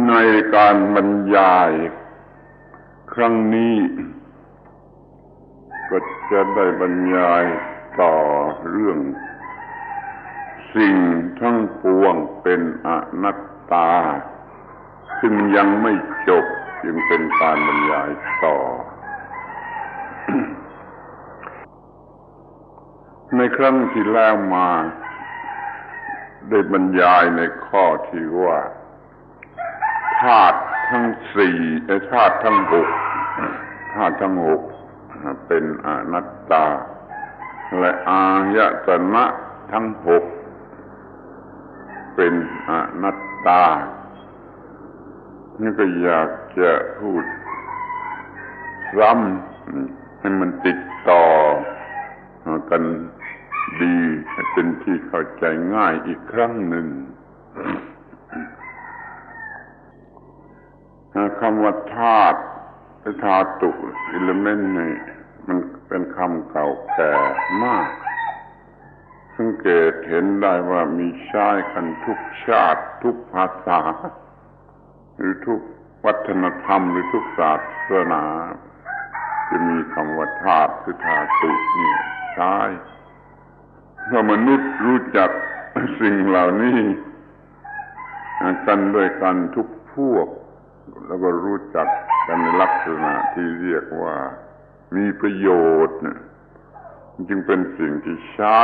ໃນການບັນຍາຍຄັ້ງນີ້ ກໍຈະໄດ້ບັນຍາຍຕໍ່ເລື່ອງ ສິ່ງທັງປວງເປັນອະນັດຕາ ຊຶ່ງຍັງໄມ່ຈົບ ຈຶ່ງເປັນການບັນຍາຍຕໍ່. ໃນຄັ້ງທີ່ແລ້ວມາ ໄດ້ບັນຍາຍໃນຂໍ້ທີ່ວ່າ ທາດທັງສີ່ ເອີ ທາດທັງຫົກ ທາດທັງຫົກເປັນອະນັດຕາ ແລະ ອາຍະຕະນະທັງຫົກເປັນອະນັດຕາ. ນີ້ກໍຢາກຈະພູດຊ້ຳໃຫ້ມັນຕິດຕໍ່ກັນດີ ໃຫ້ເປັນທີ່ເຂົ້າໃຈງ່າຍອີກຄັ້ງໜຶ່ງ. ຄຳວ່າທາດ ຫຼື ທາຕຸ element ນີ້ ມັນເປັນຄຳເກົ່າແກ່ມາກ. ສັງເກດເຫັນໄດ້ວ່າມີໃຊ້ກັນທຸກຊາດ ທຸກພາສາ ຫຼື ທຸກວັດທະນະທຳ ຫຼື ທຸກສາສະໜາ ຈະມີຄຳວ່າທາດ ຄືທາຕຸນີ້ໃຊ້. ເມື່ອມະນຸດຮູ້ຈັກສິ່ງເຫຼົ່ານີ້ກັນດ້ວຍກັນທຸກພວກ ແລ້ວກໍຮູ້ຈັກກັນໃນລັກສະນະທີ່ຮຽກວ່າມີປະໂຫຍດນະ ມັນຈຶ່ງເປັນສິ່ງທີ່ໃຊ້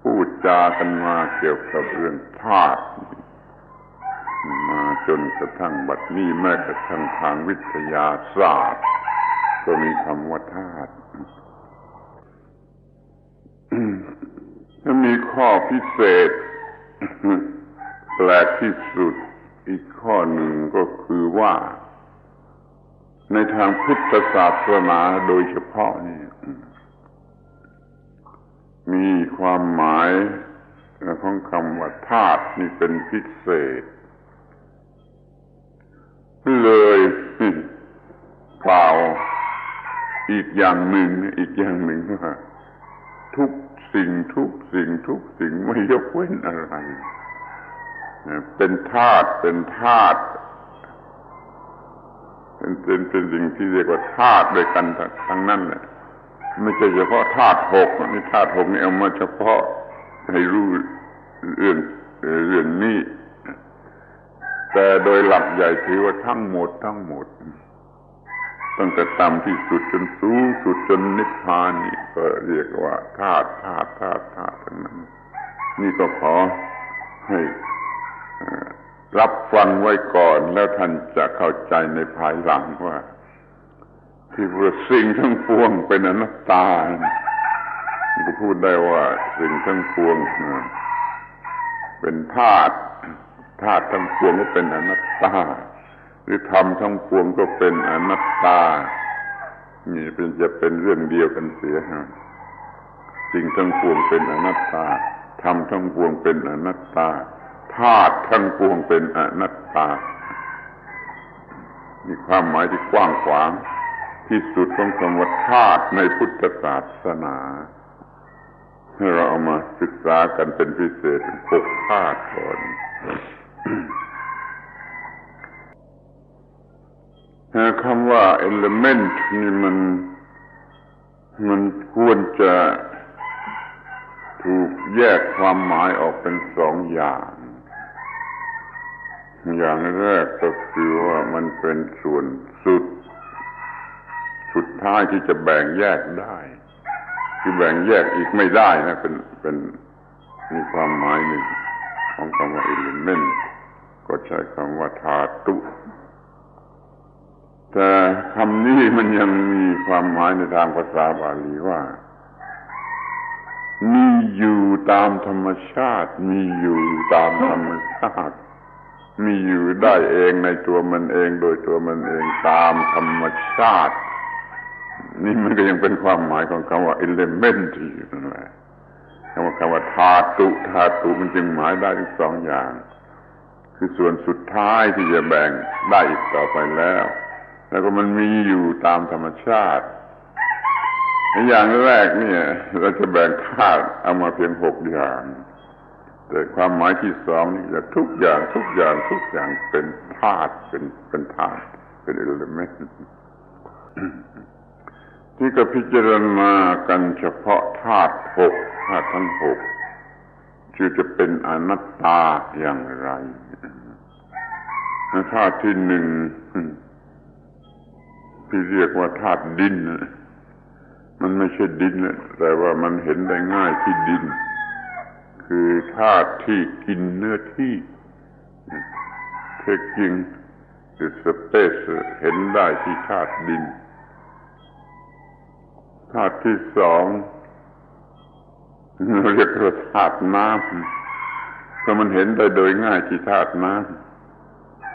ປູດຈາກັນມາກ່ຽວກັບເລື່ອງທາດ ມາຈົນກະທັ້ງບັດນີ້ ແມ້ກະທັ້ງທາງວິທະຍາສາດກໍມີຄຳວ່າທາດ. ແລະ ມີຂໍ້ພິເສດແປກທີ່ສຸດອີກຂໍ້ໜຶ່ງກໍຄືວ່າ ໃນທາງພຸດທະສາສະໜາໂດຍສະເພາະນີ້ ມີຄວາມໝາຍຂອງຄຳວ່າທາດນີ້ເປັນພິເສດ ເລີຍກ່າວອີກຢ່າງໜຶ່ງ ອີກຢ່າງໜຶ່ງວ່າ ທຸກສິ່ງ ທຸກສິ່ງ ທຸກສິ່ງ ບໍ່ຍົກເວັ້ນອະໄລ ເປັນທາດ ເປັນທາດ ເປັນ ເປັນ ເປັນສິ່ງທີ່ຮຽກວ່າທາດດ້ວຍກັນທັງນັ້ນແຫຼະ. ບໍ່ໃຊ່ສະເພາະທາດຫົກ ນີ້ທາດຫົກນີ້ເອົາມາສະເພາະໃຫ້ຮູ້ເລື່ອງ ເອີ ເລື່ອງນີ້ ແຕ່ໂດຍຫຼັກໃຫຍ່ຖືວ່າທັງໝົດ ທັງໝົດ ຕັ້ງແຕ່ຕ່ຳທີ່ສຸດຈົນສູງສຸດ ຈົນນິບພານນີ້ ກໍຮຽກວ່າທາດ ທາດ ທາດ ທາດ ທັງນັ້ນ. ນີ້ກໍຂໍໃຫ້ ເອີ ຮັບຟັງໄວ້ກ່ອນ ແລ້ວທ່ານຈະເຂົ້າໃຈໃນພາຍຫຼັງວ່າ ທີ່ວ່າສິ່ງທັງປວງເປັນອະນັດຕາ ກໍພູດໄດ້ວ່າສິ່ງທັງປວງເປັນທາດ ທາດທັງປວງກໍເປັນອະນັດຕາ ຫຼື ທຳທັງປວງກໍເປັນອະນັດຕາ. ນີ້ເປັນ ຈະເປັນເລື່ອງດຽວກັນເສຍ. ສິ່ງທັງປວງເປັນອະນັດຕາ ທຳທັງປວງເປັນອະນັດຕາ ທາດທັງປວງເປັນອະນັດຕາ. ມີຄວາມໝາຍທີ່ກວ້າງຂວາງທີ່ສຸດຂອງຄຳວ່າທາດໃນພຸດທະສາສະໜາ. ໃຫ້ເຮົາເອົາມາສຶກສາກັນເປັນພິເສດ ຫົກທາດກ່ອນ. ເອີ ຄຳວ່າ element ນີ້ມັນ ມັນຄວນຈະຖືກແຍກຄວາມໝາຍອອກເປັນສອງຢ່າງ. ຢ່າງແລກກໍຄືວ່າມັນເປັນສ່ວນສຸດ ສຸດທ້າຍທີ່ຈະແບ່ງແຍກໄດ້ ຄືແບ່ງແຍກອີກໄມ່ໄດ້ນະ ເປັນ ເປັນ ມີຄວາມໝາຍໜຶ່ງຂອງຄຳວ່າ element ກໍໃຊ້ຄຳວ່າທາຕຸ. ແຕ່ຄຳນີ້ມັນຍັງມີຄວາມໝາຍໃນທາງພາສາບາລີວ່າ ມີຢູ່ຕາມທຳມະຊາດ ມີຢູ່ຕາມທຳມະຊາດ ມີຢູ່ໄດ້ເອງໃນຕົວມັນເອງ ໂດຍຕົວມັນເອງຕາມທຳມະຊາດ. ນີ້ມັນກໍຍັງເປັນຄວາມໝາຍຂອງຄຳວ່າ element ຢູ່ນັ້ນແຫຼະ. ຄຳວ່າ ຄຳວ່າທາຕຸ ທາຕຸ ມັນຈຶ່ງໝາຍໄດ້ທັງສອງຢ່າງ ຄືສ່ວນສຸດທ້າຍທີ່ຈະແບ່ງໄດ້ອີກຕໍ່ໄປແລ້ວ ແລ້ວກໍມັນມີຢູ່ຕາມທຳມະຊາດ. ໃນຢ່າງແລກນີ້ ເຮົາຈະແບ່ງທາດເອົາມາພຽງຫົກຢ່າງ. ແຕ່ຄວາມໝາຍທີສອງນີ້ ຈະທຸກຢ່າງ ທຸກຢ່າງ ທຸກຢ່າງເປັນທາດ ເປັນ ເປັນທາດ ເປັນ element. ທີ່ກໍພິຈາລະນາກັນສະເພາະທາດຫົກ ທາດທັງຫົກ ຄືຈະເປັນອະນັດຕາຢ່າງໃດ. ທາດທີໜຶ່ງ ທີ່ຮຽກວ່າທາດດິນ ມັນໄມ່ໃຊ່ດິນ ແຕ່ວ່າມັນເຫັນໄດ້ງ່າຍທີ່ດິນ ຄືທາດທີ່ກິນເນື້ອທີ່ taking the space ເຫັນໄດ້ທີ່ທາດດິນ. ທາດທີສອງ ເຮົາຮຽກວ່າທາດນ້ຳ ກໍມັນເຫັນໄດ້ໂດຍງ່າຍທີ່ທາດນ້ຳ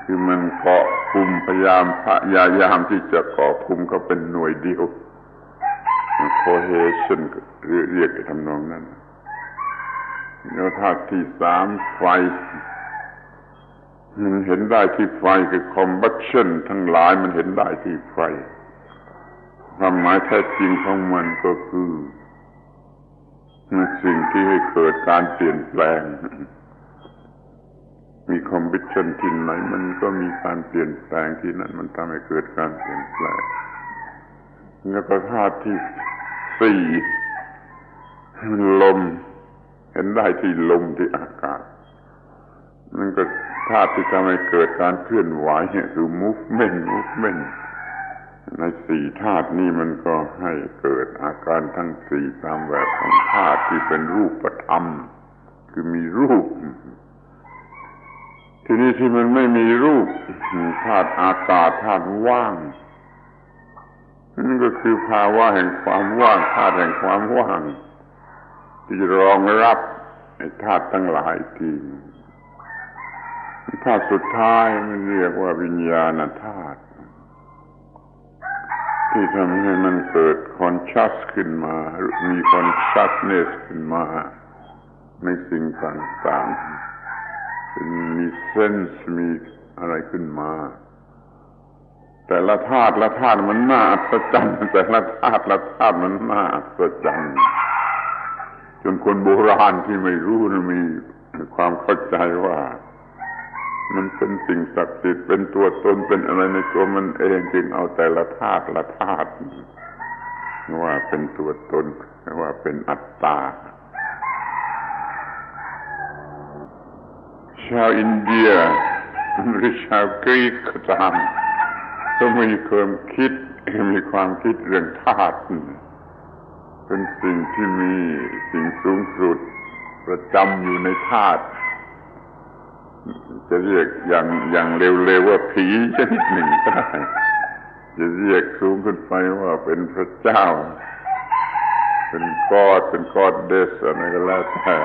ຄືມັນເກາະກຸ່ມ ພະຍາຍາມ ພະຍາຍາມທີ່ຈະເກາະກຸ່ມເຂົ້າເປັນໜ່ວຍດຽວ cohesion ຮຽກໃນທຳນອງນັ້ນ. ແລ້ວທາດທີສາມ ໄຟ ມັນເຫັນໄດ້ທີ່ໄຟ ຄື combustion ທັງຫຼາຍມັນເຫັນໄດ້ທີ່ໄຟ. ຄວາມໝາຍແທ້ຈິງຂອງມັນກໍຄື ເມື່ອສິ່ງທີ່ໃຫ້ເກີດການປ່ຽນແປງ ມີ combustion ທີ່ໃດ ມັນກໍມີການປ່ຽນແປງທີ່ນັ້ນ ມັນທຳໃຫ້ເກີດການປ່ຽນແປງ. ແລ້ວກໍທາດທີສີ່ ລົມ ເຫັນໄດ້ທີ່ລົມ ທີ່ອາກາດ ມັນກໍທາດທີ່ທຳໃຫ້ເກີດການເຄື່ອນໄຫວ ຄື movement movement. ໃນສີ່ທາດນີ້ມັນກໍໃຫ້ເກີດອາການທັງສີ່ຕາມແບບຂອງທາດທີ່ເປັນຮູບປະທຳ ຄືມີຮູບ. ທີນີ້ທີ່ມັນໄມ່ມີຮູບ ທາດອາກາດ ທາດວ່າງ ນັ້ນກໍຄືພາວະແຫ່ງຄວາມວ່າງ ທາດແຫ່ງຄວາມວ່າງ ທີ່ຈະຮອງຮັບໃຫ້ທາດທັງຫຼາຍອີກທີ. ທາດສຸດທ້າຍມັນຮຽກວ່າວິນຍານະທາດ ທີ່ທຳໃຫ້ມັນເກີດ conscious ຂຶ້ນມາ ມີ consciousness ຂຶ້ນມາໃນສິ່ງຕ່າງໆ ເປັນມີ sense ມີອະໄລຂຶ້ນມາ. ແຕ່ລະທາດລະທາດມັນໜ້າອັດສະຈັນ ແຕ່ລະທາດລະທາດມັນໜ້າອັດສະຈັນ ຈົນຄົນໂບລານທີ່ໄມ່ຮູ້ນະມີຄວາມເຂົ້າໃຈວ່າ ມັນເປັນສິ່ງສັກສິດ ເປັນຕົວຕົນ ເປັນອະໄລໃນຕົວມັນເອງ ຈຶ່ງເອົາແຕ່ລະທາດລະທາດວ່າເປັນຕົວຕົນ ວ່າເປັນອັດຕາ. ຊາວອິນເດຍ ຫຼື ຊາວກຣີກກໍຕາມ ກໍມີຄວາມຄິດ ມີຄວາມຄິດເລື່ອງທາດ ເປັນສິ່ງທີ່ມີ ສິ່ງສູງສຸດປະຈຳຢູ່ໃນທາດ. ຈະຮຽກຢ່າງ ຢ່າງເລັວໆວ່າຜີຊະນິດໜຶ່ງກໍໄດ້ ຈະຮຽກສູງຂຶ້ນໄປວ່າເປັນພະເຈົ້າ ເປັນກອດ ເປັນກອດເດສ ອັນນັ້ນກໍແລ້ວແຕ່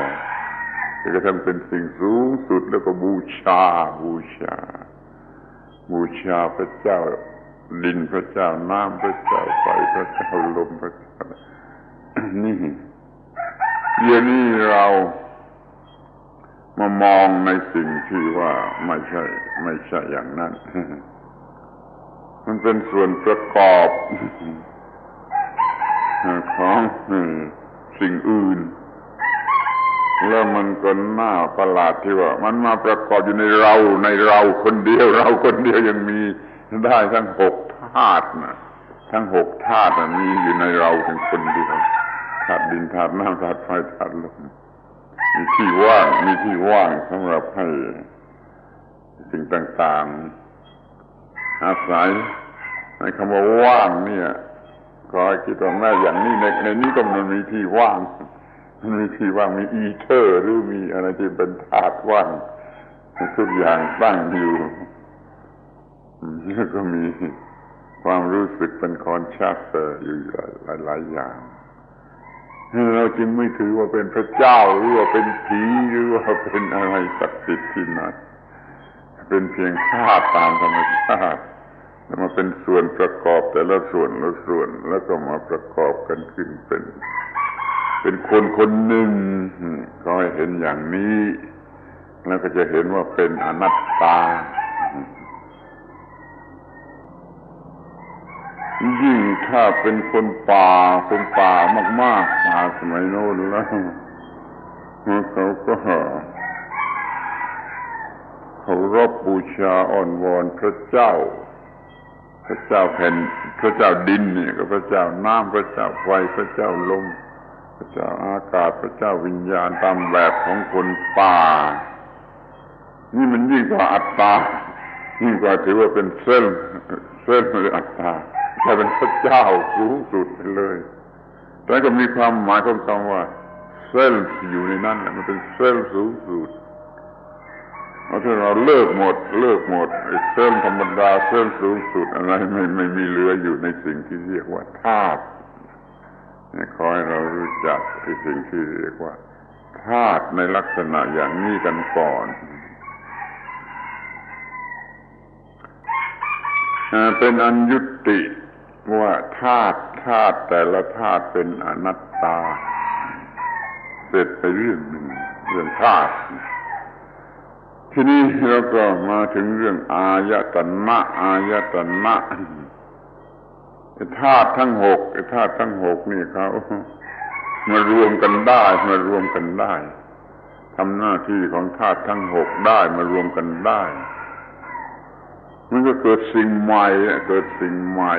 ຈົນກະທັ້ງເປັນສິ່ງສູງສຸດ ແລ້ວກໍບູຊາ ບູຊາ ບູຊາພະເຈົ້າດິນ ພະເຈົ້ານ້ຳ ພະເຈົ້າໄຟ ພະເຈົ້າລົມ ພະເຈົ້າ ນີ້ ດຽວນີ້ເຮົາ ມາມອງໃນສິ່ງທີ່ວ່າໄມ່ໃຊ່ ໄມ່ໃຊ່ຢ່າງນັ້ນ ມັນເປັນສ່ວນປະກອບຂອງສິ່ງອື່ນ ແລ້ວມັນກໍໜ້າປະຫຼາດທີ່ວ່າມັນມາປະກອບຢູ່ໃນເຮົາ ໃນເຮົາຄົນດຽວ ເຮົາຄົນດຽວຍັງມີໄດ້ທັງຫົກທາດນະ ທັງຫົກທາດນະ ມີຢູ່ໃນເຮົາເປັນຄົນດຽວ ທາດດິນ ທາດນ້ຳ ທາດໄຟ ທາດລົມ. ມີທີ່ວ່າງ ມີທີ່ວ່າງສຳລັບໃຫ້ສິ່ງຕ່າງໆອາໄສ. ໃນຄຳວ່າວ່າງນີ້ ກໍຄິດວ່າແມ້ຢ່າງນີ້ ໃນ ໃນນີ້ກໍມັນມີທີ່ວ່າງ ມັນມີທີ່ວ່າງ ມີອີເທີ ຫຼື ມີອະໄລທີ່ເປັນທາດວ່າງ ທຸກຢ່າງຕັ້ງຢູ່. ແລ້ວກໍມີຄວາມຮູ້ສຶກເປັນຄອນຊຽສຢູ່ຫຼາຍໆຢ່າງ ເຮົາຈຶ່ງໄມ່ຖືວ່າເປັນພະເຈົ້າ ຫຼືວ່າເປັນຜີ ຫຼືວ່າເປັນອະໄລສັກສິດທີ່ນັ້ນ ເປັນພຽງທາດຕາມທຳມະຊາດ ແລ້ວມາເປັນສ່ວນປະກອບແຕ່ລະສ່ວນລະສ່ວນ ແລ້ວກໍມາປະກອບກັນຂຶ້ນເປັນ ເປັນຄົນຄົນໜຶ່ງ. ຂໍໃຫ້ເຫັນຢ່າງນີ້ ແລ້ວກໍຈະເຫັນວ່າເປັນອະນັດຕາ. ຍິ່ງຖ້າເປັນຄົນປ່າ ຄົນປ່າມາກໆ ປ່າສະໄໝໂນ້ນແລ້ວ ເຂົາກໍ ເຄົາລົບບູຊາອ້ອນວອນພຣະເຈົ້າ, ພຣະເຈົ້າແຜ່ນ, ພຣະເຈົ້າດິນນີ້ກໍພຣະເຈົ້ານ້ຳ, ພຣະເຈົ້າໄຟ, ພຣະເຈົ້າລົມ, ພຣະເຈົ້າອາກາດ, ພຣະເຈົ້າວິນຍານ ຕາມແບບຂອງຄົນປ່າ. ນີ້ມັນຍິ່ງກວ່າອັດຕາ, ຍິ່ງກວ່າຖືວ່າເປັນເຊລ, ເຊລຫຼືອັດຕາ, ກາຍເປັນພຣະເຈົ້າສູງສຸດໄປເລີຍ. ແຕ່ກໍມີຄວາມໝາຍຂອງຄຳວ່າເຊລຢູ່ໃນນັ້ນ, ມັນເປັນເຊລສູງສຸດ. ເອົາເຖິງເຮົາເລີກໝົດ, ເລີກໝົດ, ໄອ້ເຊລທຳມະດາ, ເຊລສູງສຸດ, ອັນນັ້ນ ໄມ່, ໄມ່ມີເຫຼືອຢູ່ໃນສິ່ງທີ່ຮຽກວ່າທາດ. ຂໍໃຫ້ເຮົາຮູ້ຈັກໄອ້ສິ່ງທີ່ຮຽກວ່າທາດໃນລັກສະນະຢ່າງນີ້ກັນກ່ອນ. ເປັນອັນຍຸຕິວ່າທາດ, ທາດແຕ່ລະທາດເປັນອະນັດຕາ. ເສັດໄປເລື່ອງໜຶ່ງ, ເລື່ອງທາດ. ທີນີ້ເຮົາກໍມາເຖິງເລື່ອງອາຍະຕະນະ, ອາຍະຕະນະ. ທາດທັງຫົກ, ທາດທັງຫົກນີ້ເຂົາມາລວມກັນໄດ້, ມາລວມກັນໄດ້, ທຳໜ້າທີ່ຂອງທາດທັງຫົກໄດ້, ມາລວມກັນໄດ້. ມັນກໍເກີດສິ່ງໃໝ່, ເກີດສິ່ງໃໝ່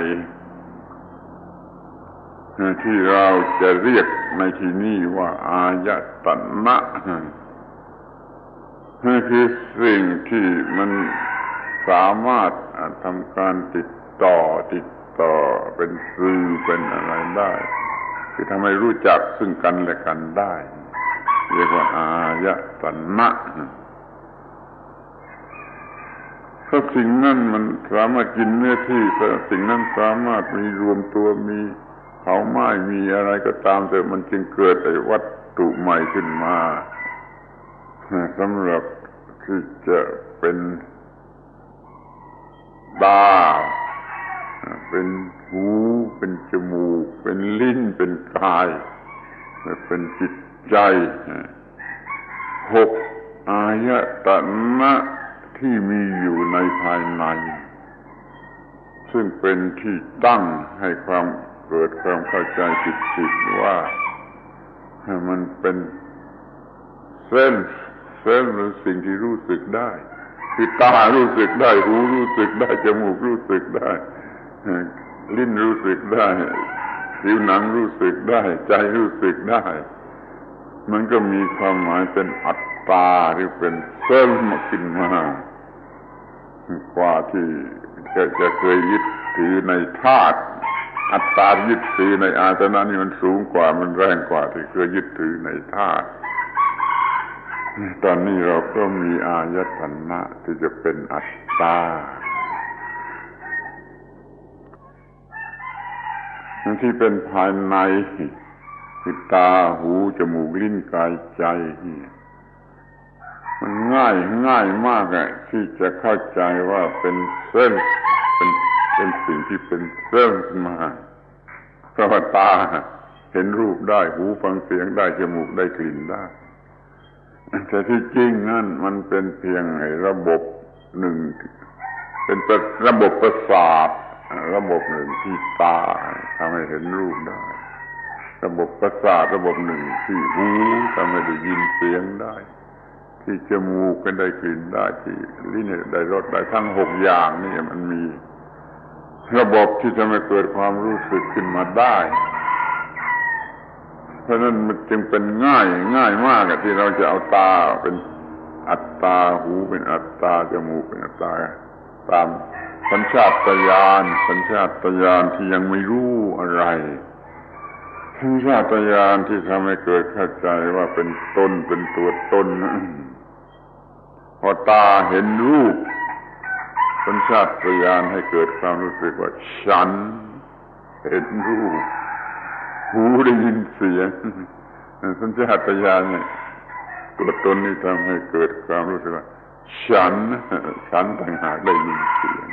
ທີ່ເຮົາຈະຮຽກໃນທີ່ນີ້ວ່າອາຍະຕະນະ. ຄືສິ່ງທີ່ມັນສາມາດ ອາ ທຳການຕິດຕໍ່, ຕິດຕໍ່ເປັນສື່ເປັນອະໄລໄດ້, ຄືທຳໃຫ້ຮູ້ຈັກຊຶ່ງກັນແລະກັນໄດ້, ຮຽກວ່າອາຍະຕະນະ. ເພາະສິ່ງນັ້ນມັນສາມາດກິນເນື້ອທີ່, ເພາະສິ່ງນັ້ນສາມາດມີລວມຕົວ, ມີເສົາໄມ້, ມີອະໄລກໍຕາມ, ແຕ່ມັນຈຶ່ງເກີດໄອ້ວັດຖຸໃໝ່ຂຶ້ນມາ. ສຳລັບທີ່ຈະເປັນຕາ, ເປັນຫູ, ເປັນຈະມູກ, ເປັນລີ້ນ, ເປັນກາຍ ແລະ ເປັນຈິດໃຈ, ຫົກອາຍະຕະນະທີ່ມີຢູ່ໃນພາຍໃນ. ຊຶ່ງເປັນທີ່ຕັ້ງໃຫ້ຄວາມ ເກີດຄວາມເຂົ້າໃຈຜິດໆວ່າ ມັນເປັນເຊນ, ເຊນເປັນສິ່ງທີ່ຮູ້ສຶກໄດ້, ຄືຕາຮູ້ສຶກໄດ້, ຫູຮູ້ສຶກໄດ້, ຈະມູກຮູ້ສຶກໄດ້, ລີ້ນຮູ້ສຶກໄດ້, ຜິວໜັງຮູ້ສຶກໄດ້, ໃຈຮູ້ສຶກໄດ້. ມັນກໍມີຄວາມໝາຍເປັນອັດຕາ ຫຼື ເປັນເຊນມາຂຶ້ນມາ. ກວ່າທີ່ຈະ, ຈະເຄີຍຍຶດຖືໃນທາດ, ອັດຕາທີ່ຍຶດຖືໃນອາຍະຕະນະນີ້ມັນສູງກວ່າ, ມັນແຮງກວ່າທີ່ເຄີຍຍຶດຖືໃນທາດ. ຕອນນີ້ເຮົາກໍມີອາຍະຕະນະທີ່ຈະເປັນອັດຕາ ທີ່ເປັນພາຍໃນ, ຄືຕາ, ຫູ, ຈະມູກ, ລີ້ນ, ກາຍ, ໃຈ. ມັນງ່າຍ, ງ່າຍມາກທີ່ຈະເຂົ້າໃຈວ່າເປັນເຊນ, ເປັນ, ເປັນສິ່ງທີ່ເປັນເຊນຂຶ້ນມາ. ເພາະວ່າຕາເຫັນຮູບໄດ້, ຫູຟັງສຽງໄດ້, ຈະມູກໄດ້ກິ່ນໄດ້. ແຕ່ທີ່ຈິງນັ້ນມັນເປັນພຽງລະບົບໜຶ່ງ, ເປັນລະບົບປະສາດລະບົບໜຶ່ງທີ່ຕາທຳໃຫ້ເຫັນຮູບໄດ້, ລະບົບປະສາດລະບົບໜຶ່ງທີ່ຫູທຳໃຫ້ໄດ້ຍິນສຽງໄດ້, ທີ່ຈະມູກໃຫ້ໄດ້ກິ່ນໄດ້, ທີ່ລີ້ນໃຫ້ໄດ້ລົດໄດ້. ທັງຫົກຢ່າງນີ້ມັນມີ ລະບົບທີ່ທຳໃຫ້ເກີດຄວາມຮູ້ສຶກຂຶ້ນມາໄດ້. ເພາະນັ້ນມັນຈຶ່ງເປັນງ່າຍ, ງ່າຍມາກທີ່ເຮົາຈະເອົາຕາເປັນອັດຕາ, ຫູເປັນອັດຕາ, ຈະມູກເປັນອັດຕາ, ຕາມສັນຊາດຕະຍານ, ສັນຊາດຕະຍານທີ່ຍັງໄມ່ຮູ້ອະໄລ, ສັນຊາດຕະຍານທີ່ທຳໃຫ້ເກີດເຂົ້າໃຈວ່າເປັນຕົນ, ເປັນຕົວຕົນ. ພໍຕາເຫັນຮູບ, ສັນຊາດຕະຍານໃຫ້ເກີດຄວາມຮູ້ສຶກວ່າ ສັນເຫັນຮູບ, ຫູໄດ້ຍິນສຽງ. ສັນຊາດຕະຍານນີ້, ຕົວຕົນນີ້ທຳໃຫ້ເກີດຄວາມຮູ້ສຶກວ່າ ສັນ, ສັນຕ່າງຫາກໄດ້ຍິນສຽງ.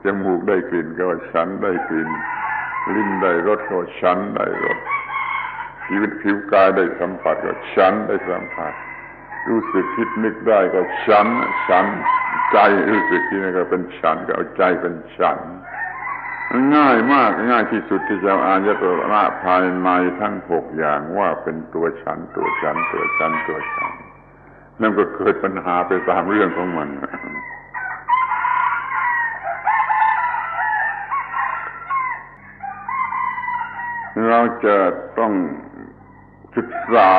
ຈະມູກໄດ້ກິ່ນ ກໍວ່າສັນໄດ້ກິ່ນ, ລີ້ນໄດ້ລົດ ກໍວ່າສັນໄດ້ລົດ, ຜິວ, ຜິວກາຍໄດ້ສຳຜັດ ກໍວ່າສັນໄດ້ສຳຜັດ, ຮູ້ສຶກຄິດນຶກໄດ້ ກໍສັນ, ສັນໃຈ, ຮູ້ສຶກທີ່ນັ້ນກໍເປັນສັນ, ກໍເອົາໃຈເປັນສັນ. ມັນງ່າຍມາກ, ງ່າຍທີ່ສຸດທີ່ຈະເອົາອາຍະຕະນະພາຍໃນທັງຫົກຢ່າງວ່າເປັນຕົວສັນ, ຕົວສັນ, ຕົວສັນ, ຕົວສັນ. มันก็เกิดปัญหาไปตามเรื่องของมัน เราจะต้องศึกษา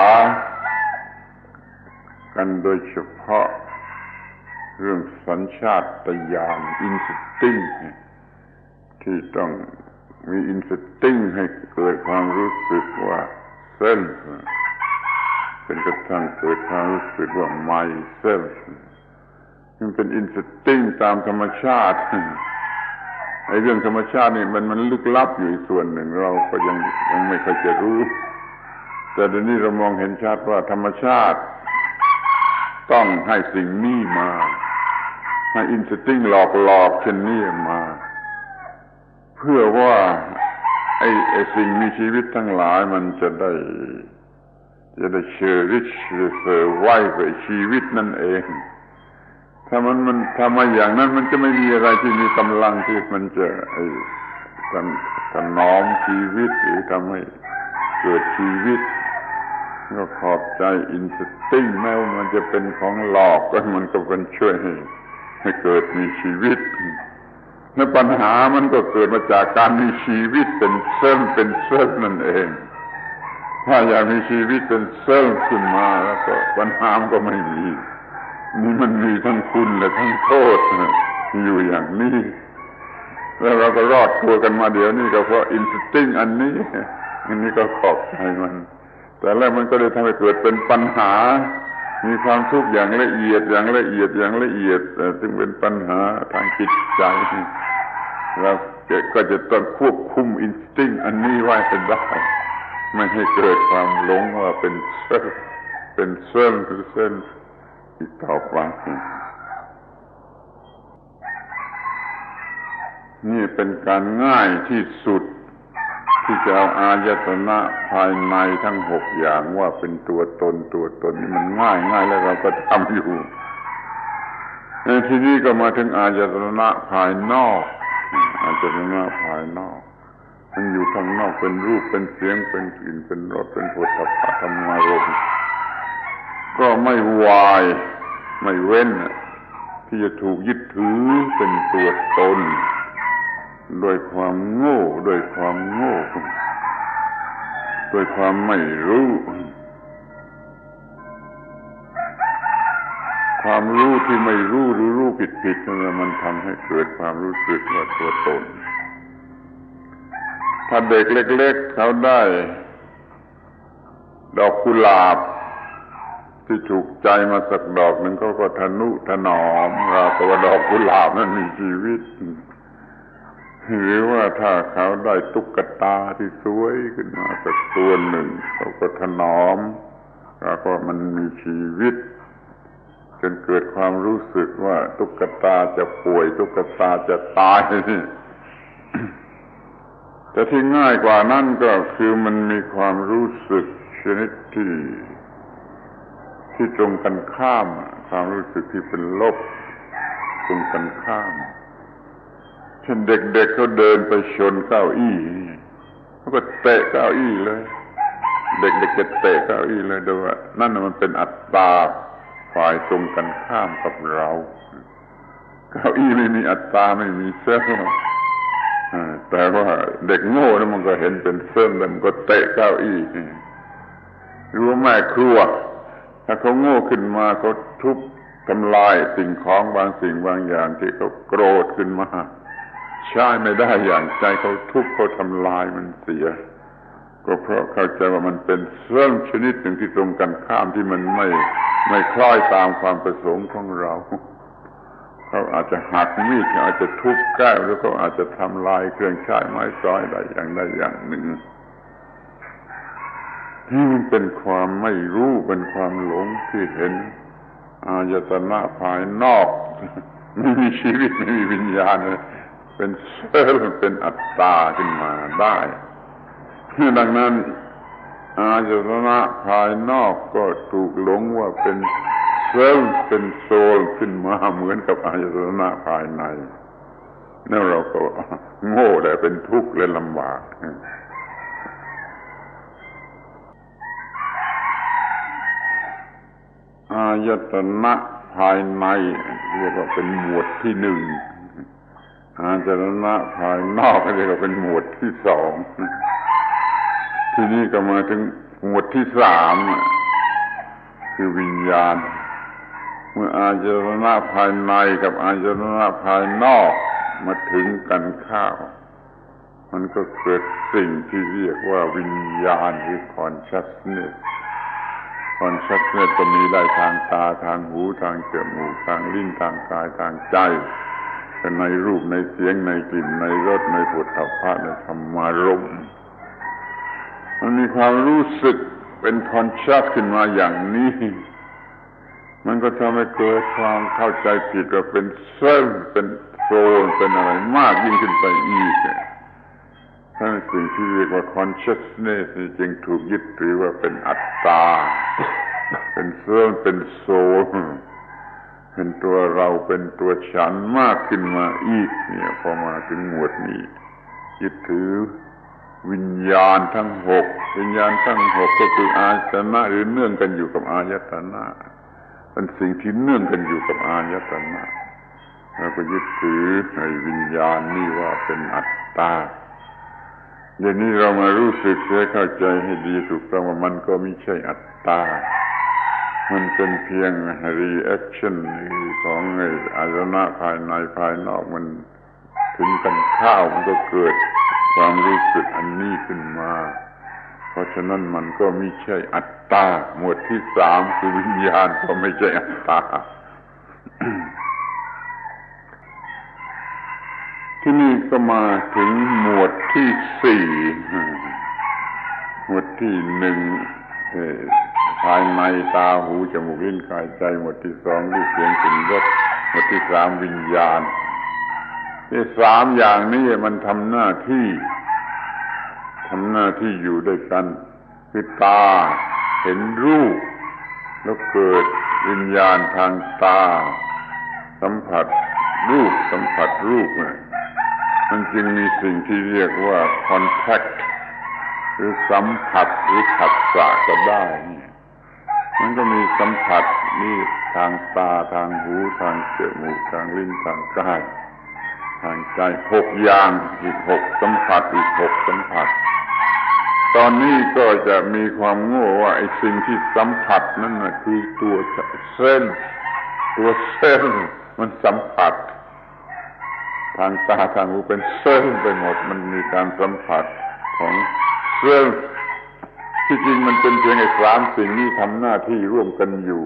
กันโดยเฉพาะเรื่องสัญชาตญาณ instinct ที่ต้องมี instinct ให้เกิดความรู้สึกว่า self จนกระทั่งเกิดความรู้สึกว่า myself มันเป็น instinct ตามธรรมชาติ ไอ้เรื่องธรรมชาตินี่มัน มันลึกลับอยู่อีกส่วนหนึ่ง เราก็ยัง ยังไม่ค่อยจะรู้ แต่เดี๋ยวนี้เรามองเห็นชัดว่าธรรมชาติต้องให้สิ่งนี้มา ให้ instinct หลอกๆ เช่นนี้มา เพื่อว่าไอ้ ไอ้สิ่งมีชีวิตทั้งหลายมันจะได้ จะได้ cherish จะ survive ไอ้ชีวิตนั่นเอง ถ้ามัน มัน ถ้าไม่อย่างนั้นมันจะไม่มีอะไรที่มีกำลังที่มันจะ ไอ้ ถน- ถนอมชีวิต หรือทำให้เกิดชีวิต ก็ขอบใจ instinct แม้ว่ามันจะเป็นของหลอก ก็มันก็เป็นช่วยให้ ให้เกิดมีชีวิต และปัญหามันก็เกิดมาจากการมีชีวิตเป็น self เป็น self นั่นเอง ถ้าอยากมีชีวิตเป็น self ขึ้นมาแล้วก็ปัญหามันก็ไม่มี นี่มันมีทั้งคุณและทั้งโทษอยู่อย่างนี้ แล้วเราก็รอดตัวกันมาเดี๋ยวนี้ก็เพราะ instinct อันนี้ อันนี้ก็ขอบใจมัน แต่แล้วมันก็ได้ทำให้เกิดเป็นปัญหา มีความทุกข์อย่างละเอียด อย่างละเอียด อย่างละเอียด เอ่อ ซึ่งเป็นปัญหาทางจิตใจ เราก็จะต้องควบคุม instinct อันนี้ไว้ให้ได้ ไม่ให้เกิดความหลงว่าเป็น self เป็น self หรือ self อีกต่อไป นี่เป็นการง่ายที่สุด ที่จะเอาอายตนะภายในทั้งหกอย่างว่าเป็นตัวตน ตัวตนนี่มันง่าย ง่ายแล้วเราก็ทำอยู่ เอ้ย ทีนี้ก็มาถึงอายตนะภายนอก อายตนะภายนอก มันอยู่ข้างนอก เป็นรูป เป็นเสียง เป็นกลิ่น เป็นรส เป็นโผฏฐัพพะธรรมารมณ์ ก็ไม่วาย ไม่เว้น ที่จะถูกยึดถือเป็นตัวตน ด้วยความโง่ ด้วยความโง่ ด้วยความไม่รู้ ความรู้ที่ไม่รู้ หรือรู้ผิดๆ นั่นแหละ มันทำให้เกิดความรู้สึกว่าตัวตน ถ้าเด็กเล็กๆ เขาได้ดอกกุหลาบที่ถูกใจมาสักดอกหนึ่ง เขาก็ทะนุถนอม ราวกับว่าดอกกุหลาบนั้นมีชีวิต หรือว่าถ้าเขาได้ตุ๊กตาที่สวยขึ้นมาสักตัวหนึ่ง เขาก็ถนอม ราวกับว่ามันมีชีวิต จนเกิดความรู้สึกว่าตุ๊กตาจะป่วย ตุ๊กตาจะตาย แต่ที่ง่ายกว่านั้นก็คือมันมีความรู้สึกชนิดที่ ที่ตรงกันข้าม ความรู้สึกที่เป็นลบ ตรงกันข้าม เช่นเด็กๆ เขาเดินไปชนเก้าอี้ เขาก็เตะเก้าอี้เลย เด็กๆ จะเตะเก้าอี้เลย แต่ว่านั่นน่ะมันเป็นอัตตาฝ่ายตรงกันข้ามกับเรา เก้าอี้ไม่มีอัตตา ไม่มี self อ่า แต่ว่าเด็กโง่นะมันก็เห็นเป็น self แล้วมันก็เตะเก้าอี้ หรือว่าแม่ครัว ถ้าเขาโง่ขึ้นมา เขาทุบทำลายสิ่งของบางสิ่งบางอย่างที่เขาโกรธขึ้นมา ใช้ไม่ได้อย่างใจ เขาทุบ เขาทำลายมันเสีย ก็เพราะเข้าใจว่ามันเป็น self ชนิดหนึ่งที่ตรงกันข้าม ที่มันไม่ ไม่คล้อยตามความประสงค์ของเรา เขาอาจจะหักมีด เขาอาจจะทุบแก้ว หรือเขาอาจจะทำลายเครื่องใช้ไม้สอยใดอย่างใดอย่างหนึ่ง นี่มันเป็นความไม่รู้ เป็นความหลงที่เห็นอายตนะภายนอก ไม่มีชีวิต ไม่มีวิญญาณ เป็น self เป็นอัตตาขึ้นมาได้ ดังนั้น อายตนะภายนอกก็ถูกหลงว่าเป็น self เป็น soul ขึ้นมาเหมือนกับอายตนะภายใน แล้วเราก็โง่และเป็นทุกข์และลำบาก ອາຍະຕະນະພາຍໃນ ເອີ້ນວ່າເປັນໝວດທີໜຶ່ງ, ອາຍະຕະນະພາຍນອກ ເອີ້ນວ່າເປັນໝວດທີສອງ, ທີນີ້ກໍມາເຖິງໝວດທີສາມ ຄືວິນຍານ. ເມື່ອອາຍະຕະນະພາຍໃນກັບອາຍະຕະນະພາຍນອກມາເຖິງກັນເຂົ້າ ມັນກໍເກີດສິ່ງທີ່ຮຽກວ່າວິນຍານ ຫຼື ຄອນຊັສເນສ. ຄອນຊັສເນສກໍມີໄດ້ທາງຕາ, ທາງຫູ, ທາງຈະມູກ, ທາງລີ້ນ, ທາງກາຍ, ທາງໃຈ, ໃນຮູບ, ໃນສຽງ, ໃນກິ່ນ, ໃນລົດ, ໃນໂຜດຖັບພະ, ໃນທຳມາລົມ. ມັນມີຄວາມຮູ້ສຶກເປັນຄອນຊັສຂຶ້ນມາຢ່າງນີ້ ມັນກໍທຳໃຫ້ເກີດຄວາມເຂົ້າໃຈຜິດວ່າເປັນເຊວ, ເປັນໂຊວ, ເປັນອະໄລມາກຍິ່ງຂຶ້ນໄປອີກ. ທັງສິ່ງທີ່ຮຽກວ່າຄອນຊັສເນສນີ້ຈຶ່ງຖືກຍຶດຖືວ່າເປັນອັດຕາ, ເປັນເຊວ, ເປັນໂຊວ, ເປັນຕົວເຮົາ, ເປັນຕົວສັນມາກຂຶ້ນມາອີກ. ເນຍ ພໍມາເຖິງໝວດນີ້ ຍຶດຖືວິນຍານທັງຫົກ. ວິນຍານທັງຫົກກໍຄືອາຍະຕະນະ ຫຼື ເນື່ອງກັນຢູ່ກັບອາຍະຕະນະ, ເປັນສິ່ງທີ່ເນື່ອງກັນຢູ່ກັບອາຍະຕະນະ. ເຮົາກໍຍຶດຖືໃຫ້ວິນຍານນີ້ວ່າເປັນອັດຕາ. ດຽວນີ້ເຮົາມາຮູ້ສຶກ ແລະ ເຂົ້າໃຈໃຫ້ດີ ຖືກຕ້ອງວ່າມັນກໍມີໃຊ່ອັດຕາ, ມັນເປັນພຽງຣີແອັກຊັນຂອງອາຍະຕະນະພາຍໃນພາຍນອກ ມັນເຖິງກັນເຂົ້າ ມັນກໍເກີດຄວາມຮູ້ສຶກອັນນີ້ຂຶ້ນມາ. ເພາະສະນັ້ນມັນກໍມີໃຊ່ອັດຕາ. ໝວດທີສາມ ຄືວິນຍານ ກໍມີໃຊ່ອັດຕາ. ທີນີ້ກໍມາເຖິງໝວດທີສີ່. ໝວດທີໜຶ່ງ ເອີ ພາຍໃນ ຕາ, ຫູ, ຈະມູກ, ລີ້ນ, ກາຍ, ໃຈ. ໝວດທີສອງ ຮູບ, ສຽງ, ກິ່ນ, ລົດ. ໝວດທີສາມ ວິນຍານ. ເອີ ສາມຢ່າງນີ້ມັນທຳໜ້າທີ່, ທຳໜ້າທີ່ຢູ່ດ້ວຍກັນ. ຄືຕາເຫັນຮູບ ແລ້ວເກີດວິນຍານທາງຕາ ສຳຜັດຮູບ, ສຳຜັດຮູບນະ ມັນຈຶ່ງມີສິ່ງທີ່ຮຽກວ່າຄອນແທັກ ຫຼື ສຳຜັດ ຫຼື ພັດສະກໍໄດ້. ມັນກໍມີສຳຜັດ ມີທາງຕາ, ທາງຫູ, ທາງຈະມູກ, ທາງລີ້ນ, ທາງກາຍ, ທາງໃຈ ຫົກຢ່າງ, ອີກຫົກສຳຜັດ, ອີກຫົກສຳຜັດ. ຕອນນີ້ກໍຈະມີຄວາມໂງ່ວ່າ ໄອ້ສິ່ງທີ່ສຳຜັດນັ້ນນະ ຄືຕົວເຊນ, ຕົວເຊນມັນສຳຜັດ. ທາງຕາ, ທາງຫູ ເປັນເຊນໄປໝົດ, ມັນມີການສຳຜັດຂອງເຊນ. ທີ່ຈິງມັນເປັນພຽງໄອ້ສາມສິ່ງນີ້ທຳໜ້າທີ່ຮ່ວມກັນຢູ່,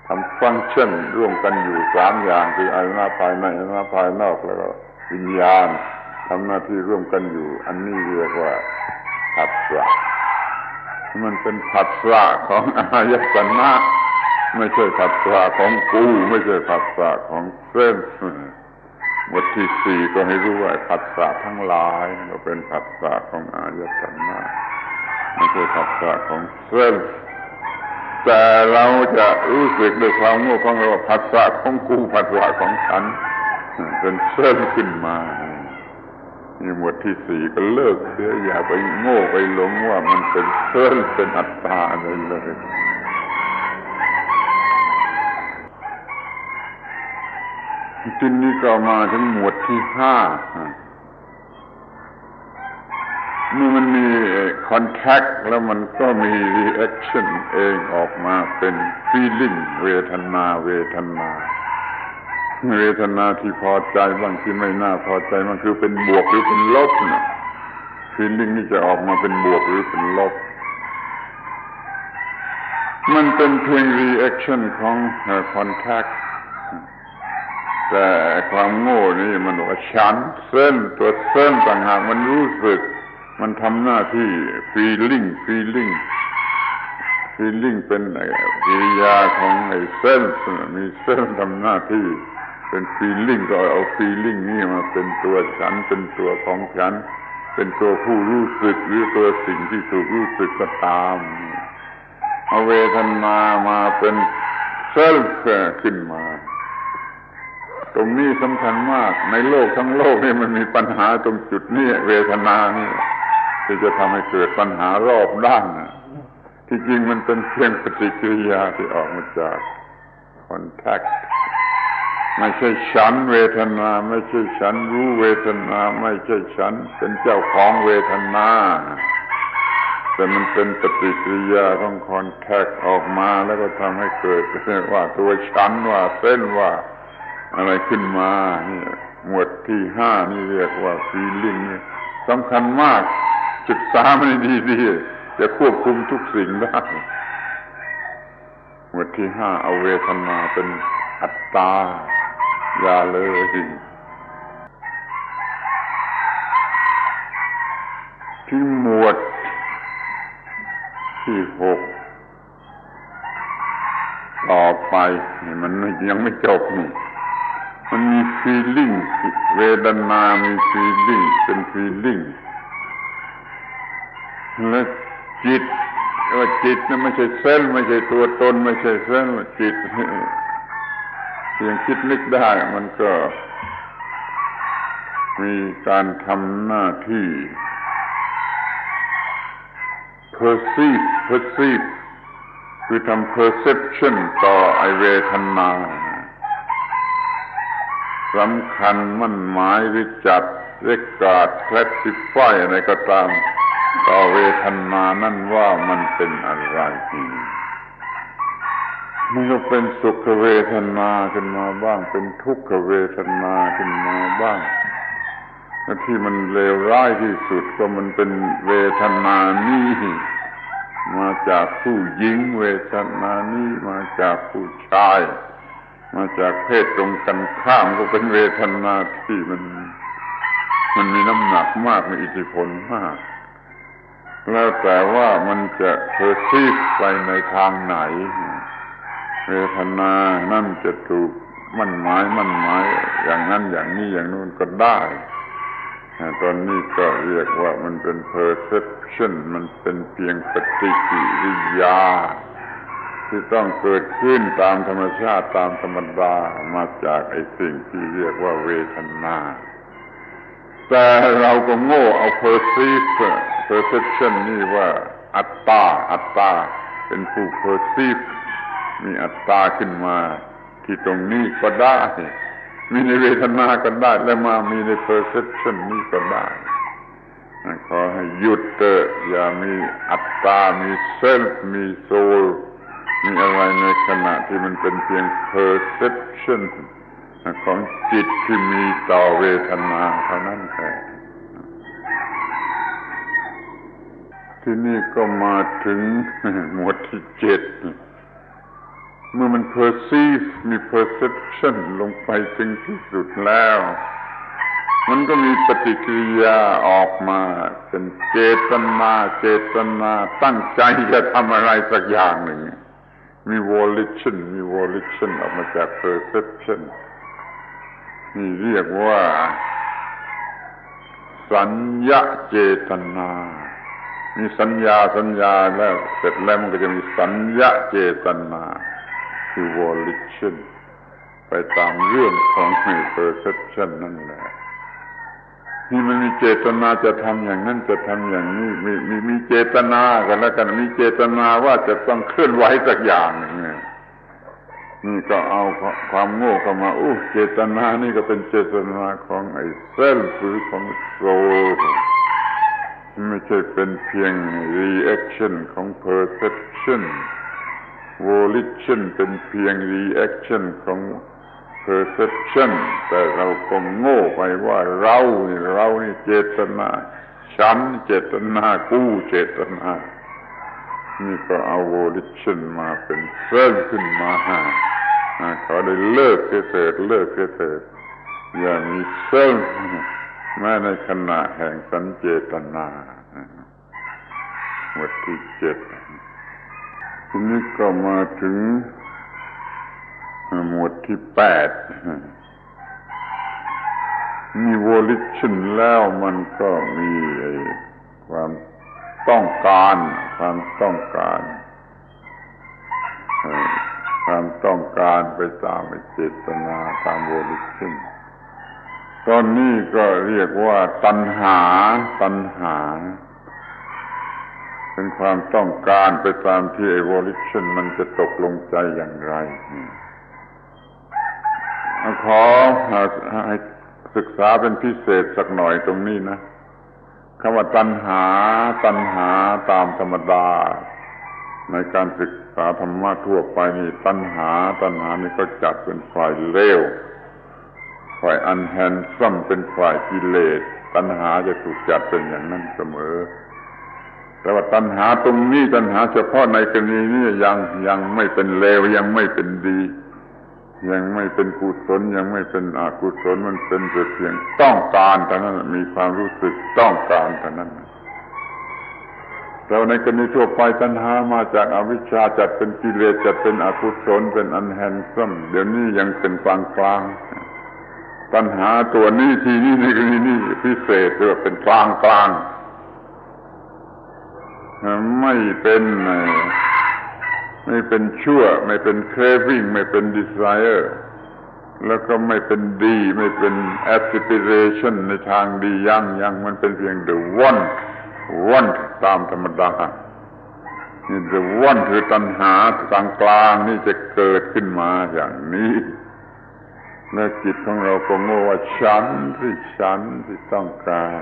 ທຳຟັງຊັນຮ່ວມກັນຢູ່ສາມຢ່າງ ຄືອາຍະຕະນະພາຍໃນ, ອາຍະຕະນະພາຍນອກ ແລ້ວກໍວິນຍານ ທຳໜ້າທີ່ຮ່ວມກັນຢູ່. ອັນນີ້ຮຽກວ່າພັດສະ. ມັນເປັນພັດສະຂອງອາຍະຕະນະ, ໄມ່ໃຊ່ພັດສະຂອງກູ, ໄມ່ໃຊ່ພັດສະຂອງເຊນ. ບົດທີສີ່ ກໍໃຫ້ຮູ້ວ່າ ພັດສະທັງຫຼາຍກໍເປັນພັດສະຂອງອາຍະຕະນະ, ບໍ່ໃຊ່ພັດສະຂອງເຊນ. ແຕ່ເຮົາຈະຮູ້ສຶກດ້ວຍຄວາມໂງ່ຂອງເຮົາວ່າ ພັດສະຂອງກູ, ພັດສະຂອງສັນ ເປັນເຊນຂຶ້ນມາ. ນີ້ ໝວດທີສີ່ ກໍເລີກເສຍ, ຢ່າໄປໂງ່ໄປຫຼົງວ່າມັນເປັນເຊນ, ເປັນອັດຕາອັນໃດເລີຍ. ທີນີ້ກໍມາເຖິງໝວດທີຫ້າ. ເມື່ອມັນມີຄອນແທັກ ແລ້ວມັນກໍມີຣີແອັກຊັນເອງອອກມາເປັນຟີລິ້ງ, ເວທະນາ, ເວທະນາ, ເວທະນາທີ່ພໍໃຈບ້າງ, ທີ່ໄມ່ໜ້າພໍໃຈບ້າງ, ຄືເປັນບວກ ຫຼື ເປັນລົບນະ. ຟີລິ້ງນີ້ຈະອອກມາເປັນບວກ ຫຼື ເປັນລົບ. ມັນເປັນພຽງຣີແອັກຊັນຂອງ ເອີ ຄອນແທັກ. ແຕ່ຄວາມໂງ່ນີ້ມັນວ່າ ສັນ, ເຊນ, ຕົວເຊນຕ່າງຫາກມັນຮູ້ສຶກ, ມັນທຳໜ້າທີ່ຟີລິ້ງ, ຟີລິ້ງ, ຟີລິ້ງເປັນ ເອີ ກິລິຍາຂອງໄອ້ເຊນ, ມີເຊນທຳໜ້າທີ່ເປັນຟີລິ້ງ, ກໍເອົາຟີລິ້ງນີ້ມາເປັນຕົວສັນ, ເປັນຕົວຂອງສັນ, ເປັນຕົວຜູ້ຮູ້ສຶກ ຫຼື ຕົວສິ່ງທີ່ຖືກຮູ້ສຶກກໍຕາມ. ເອົາເວທະນາມາເປັນເຊນຂຶ້ນມາ. ຕົງນີ້ສຳຄັນມາກ. ໃນໂລກທັງໂລກນີ້ ມັນມີບັນຫາຕົງຈຸດນີ້, ເວທະນານີ້ ທີ່ຈະທຳໃຫ້ເກີດບັນຫາຮອບດ້ານ. ທີ່ຈິງມັນເປັນພຽງປະຕິກິລິຍາທີ່ອອກມາຈາກ contact. ໄມ່ໃຊ່ສັນເວທະນາ, ໄມ່ໃຊ່ສັນຮູ້ເວທະນາ, ໄມ່ໃຊ່ສັນເປັນເຈົ້າຂອງເວທະນາ, ແຕ່ມັນເປັນປະຕິກິລິຍາຂອງ contact ອອກມາ ແລ້ວກໍທຳໃຫ້ເກີດ ວ່າຕົວສັນ, ວ່າເຊັນ, ວ່າອະໄລຂຶ້ນມາ. ນີ້ ໝວດທີຫ້ານີ້ຮຽກວ່າ feeling ນີ້ສຳຄັນມາກ, ສຶກສາມັນໃຫ້ດີໆ ຈະຄວບຄຸມທຸກສິ່ງໄດ້. ໝວດທີຫ້າ ເອົາເວທະນາເປັນອັດຕາ, ຢ່າເລີຍ. ທີ່ໝວດທີຫົກ ຕໍ່ໄປ ມັນຍັງໄມ່ຈົບນີ້. ມັນມີ feeling, ເວທະນາມີ feeling, ເປັນ feeling ແລະ ຈິດ, ວ່າຈິດນະ ໄມ່ໃຊ່ເຊນ, ໄມ່ໃຊ່ຕົວຕົນ, ໄມ່ໃຊ່ເຊນ, ຈິດ ທີ່ຍັງຄິດນຶກໄດ້ ມັນກໍມີການທຳໜ້າທີ່ perceive, perceive ຄືທຳ perception ຕໍ່ໄອ້ເວທະນາ. ສຳຄັນໝັ້ນໝາຍ ຫຼື ຈັດ regard, classify ອັນໃດກໍຕາມ ຕໍ່ເວທະນານັ້ນວ່າມັນເປັນອະໄລ. ມັນກໍເປັນສຸຂະເວທະນາຂຶ້ນມາບ້າງ, ເປັນທຸກຂະເວທະນາຂຶ້ນມາບ້າງ. ແລະ ທີ່ມັນເລວຮ້າຍທີ່ສຸດກໍມັນເປັນເວທະນານີ້ມາຈາກຜູ້ຍິງ, ເວທະນານີ້ມາຈາກຜູ້ຊາຍ, ມາຈາກເພດຕົງກັນຂ້າມ, ກໍເປັນເວທະນາທີ່ມັນ, ມັນມີນ້ຳໜັກມາກ, ມີອິດທິພົນມາກ. ແລ້ວແຕ່ວ່າມັນຈະ perceive ໄປໃນທາງໃດ, ເວທະນານັ້ນຈະຖືກໝັ້ນໝາຍ, ໝັ້ນໝາຍຢ່າງນັ້ນຢ່າງນີ້ຢ່າງໂນ້ນກໍໄດ້. ອາ ຕອນນີ້ກໍຮຽກວ່າມັນເປັນ perception, ມັນເປັນພຽງປະຕິກິລິຍາທີ່ຕ້ອງເກີດຂຶ້ນຕາມທຳມະຊາດ, ຕາມທຳມະດາ, ມາຈາກໄອ້ສິ່ງທີ່ຮຽກວ່າເວທະນາ. ແຕ່ເຮົາກໍໂງ່ເອົາ perceive, perception ນີ້ວ່າອັດຕາ, ອັດຕາເປັນຜູ້ perceive, ມີອັດຕາຂຶ້ນມາທີ່ຕົງນີ້ກໍໄດ້, ມີໃນເວທະນາກໍໄດ້ ແລະ ມາມີໃນ perception ນີ້ກໍໄດ້. ຂໍໃຫ້ຢຸດເຕີ, ຢ່າມີອັດຕາ, ມີ self, ມີ soul, ມີອະໄລໃນຂະນະທີ່ມັນເປັນພຽງ perception ຂອງຈິດທີ່ມີຕໍ່ເວທະນາເທົ່ານັ້ນແທ້. ທີນີ້ກໍມາເຖິງໝວດທີເຈັດ. ເມື່ອມັນ perceive, ມີ perception ລົງໄປເຖິງທີ່ສຸດແລ້ວ, ມັນກໍມີປະຕິກິລິຍາອອກມາເປັນເຈຕນາ, ເຈຕນາຕັ້ງໃຈຈະທຳອະໄລສັກຢ່າງໜຶ່ງ. ມີ volition, ມີ volition ອອກມາຈາກ perception. ນີ້ຮຽກວ່າ ສັນຍະເຈຕນາ. ມີສັນຍາ, ສັນຍາແລ້ວ, ເສັດແລ້ວມັນກໍຈະມີສັນຍະເຈຕນາ ຄື volition ໄປຕາມເລື່ອງຂອງ perception ນັ້ນແຫຼະ. ທີ່ມັນມີເຈຕນາຈະທຳຢ່າງນັ້ນ, ຈະທຳຢ່າງນີ້, ມີ, ມີ, ມີເຈຕນາກັນແລ້ວກັນ, ມີເຈຕນາວ່າຈະຕ້ອງເຄື່ອນໄຫວສັກຢ່າງໜຶ່ງ. ນີ້ກໍເອົາຄວາມໂງ່ເຂົ້າມາ, ໂອ້ ເຈຕນານີ້ກໍເປັນເຈຕນາຂອງໄອ້ self ຫຼືຂອງ soul, ມັນບໍ່ໃຊ່ເປັນພຽງ reaction ຂອງ perception, volition ເປັນພຽງ reaction ຂອງ perception, ແຕ່ເຮົາກໍໂງ່ໄປວ່າເຮົານີ້, ເຮົານີ້ເຈຕນາ, ສັນເຈຕນາ, ກູເຈຕນາ. ນີ້ກໍເອົາ volition ມາເປັນ self ຂຶ້ນມາ. ອາ, ຂໍໄດ້ເລີກເສຍເຖີດ, ເລີກເສຍເຖີດ, ຢ່າມີ self ແມ້ໃນຂະນະແຫ່ງສັນເຈຕນາ. ໝວດທີເຈັດ. ທີນີ້ກໍມາເຖິງ ເອີ່ ໝວດທີແປດ. ມີ volition ແລ້ວມັນກໍມີ ເອີ່ ຄວາມຕ້ອງການ, ຄວາມຕ້ອງການ, ເອີ່ ຄວາມຕ້ອງການໄປຕາມໄອ້ເຈດຕະນາ, ຕາມ volition. ຕອນນີ້ກໍຮຽກວ່າຕັນຫາ, ຕັນຫາ. เป็นความต้องการไปตามที่ evolution มันจะตกลงใจอย่างไร ขอให้ศึกษาเป็นพิเศษสักหน่อยตรงนี้นะ คำว่าตัณหา ตัณหาตามธรรมดา ในการศึกษาธรรมะทั่วไปนี่ ตัณหา ตัณหานี่ก็จัดเป็นฝ่ายเลว ฝ่าย unhandsome เป็นฝ่ายกิเลส ตัณหาจะถูกจัดเป็นอย่างนั้นเสมอ แต่ว่าตัณหาตรงนี้ ตัณหาเฉพาะในกรณีนี้ยัง ยังไม่เป็นเลว ยังไม่เป็นดี ยังไม่เป็นกุศล ยังไม่เป็นอกุศล มันเป็นแต่เพียงต้องการเท่านั้น มีความรู้สึกต้องการเท่านั้น แต่ว่าในกรณีทั่วไป ตัณหามาจากอวิชชา จัดเป็นกิเลส จัดเป็นอกุศล เป็น unhandsome เดี๋ยวนี้ยังเป็นกลางๆ ตัณหาตัวนี้ ที่นี่ ในกรณีนี้พิเศษ เรียกว่าเป็นกลางๆ ไม่เป็น ไม่เป็นชั่ว ไม่เป็น craving ไม่เป็น desire แล้วก็ไม่เป็นดี ไม่เป็น aspiration ในทางดี ยัง ยัง มันเป็นเพียง the want want ตามธรรมดา นี่ the want คือตัณหากลางๆ นี่จะเกิดขึ้นมาอย่างนี้ และจิตของเราก็โง่ว่าฉันสิ ฉันสิต้องการ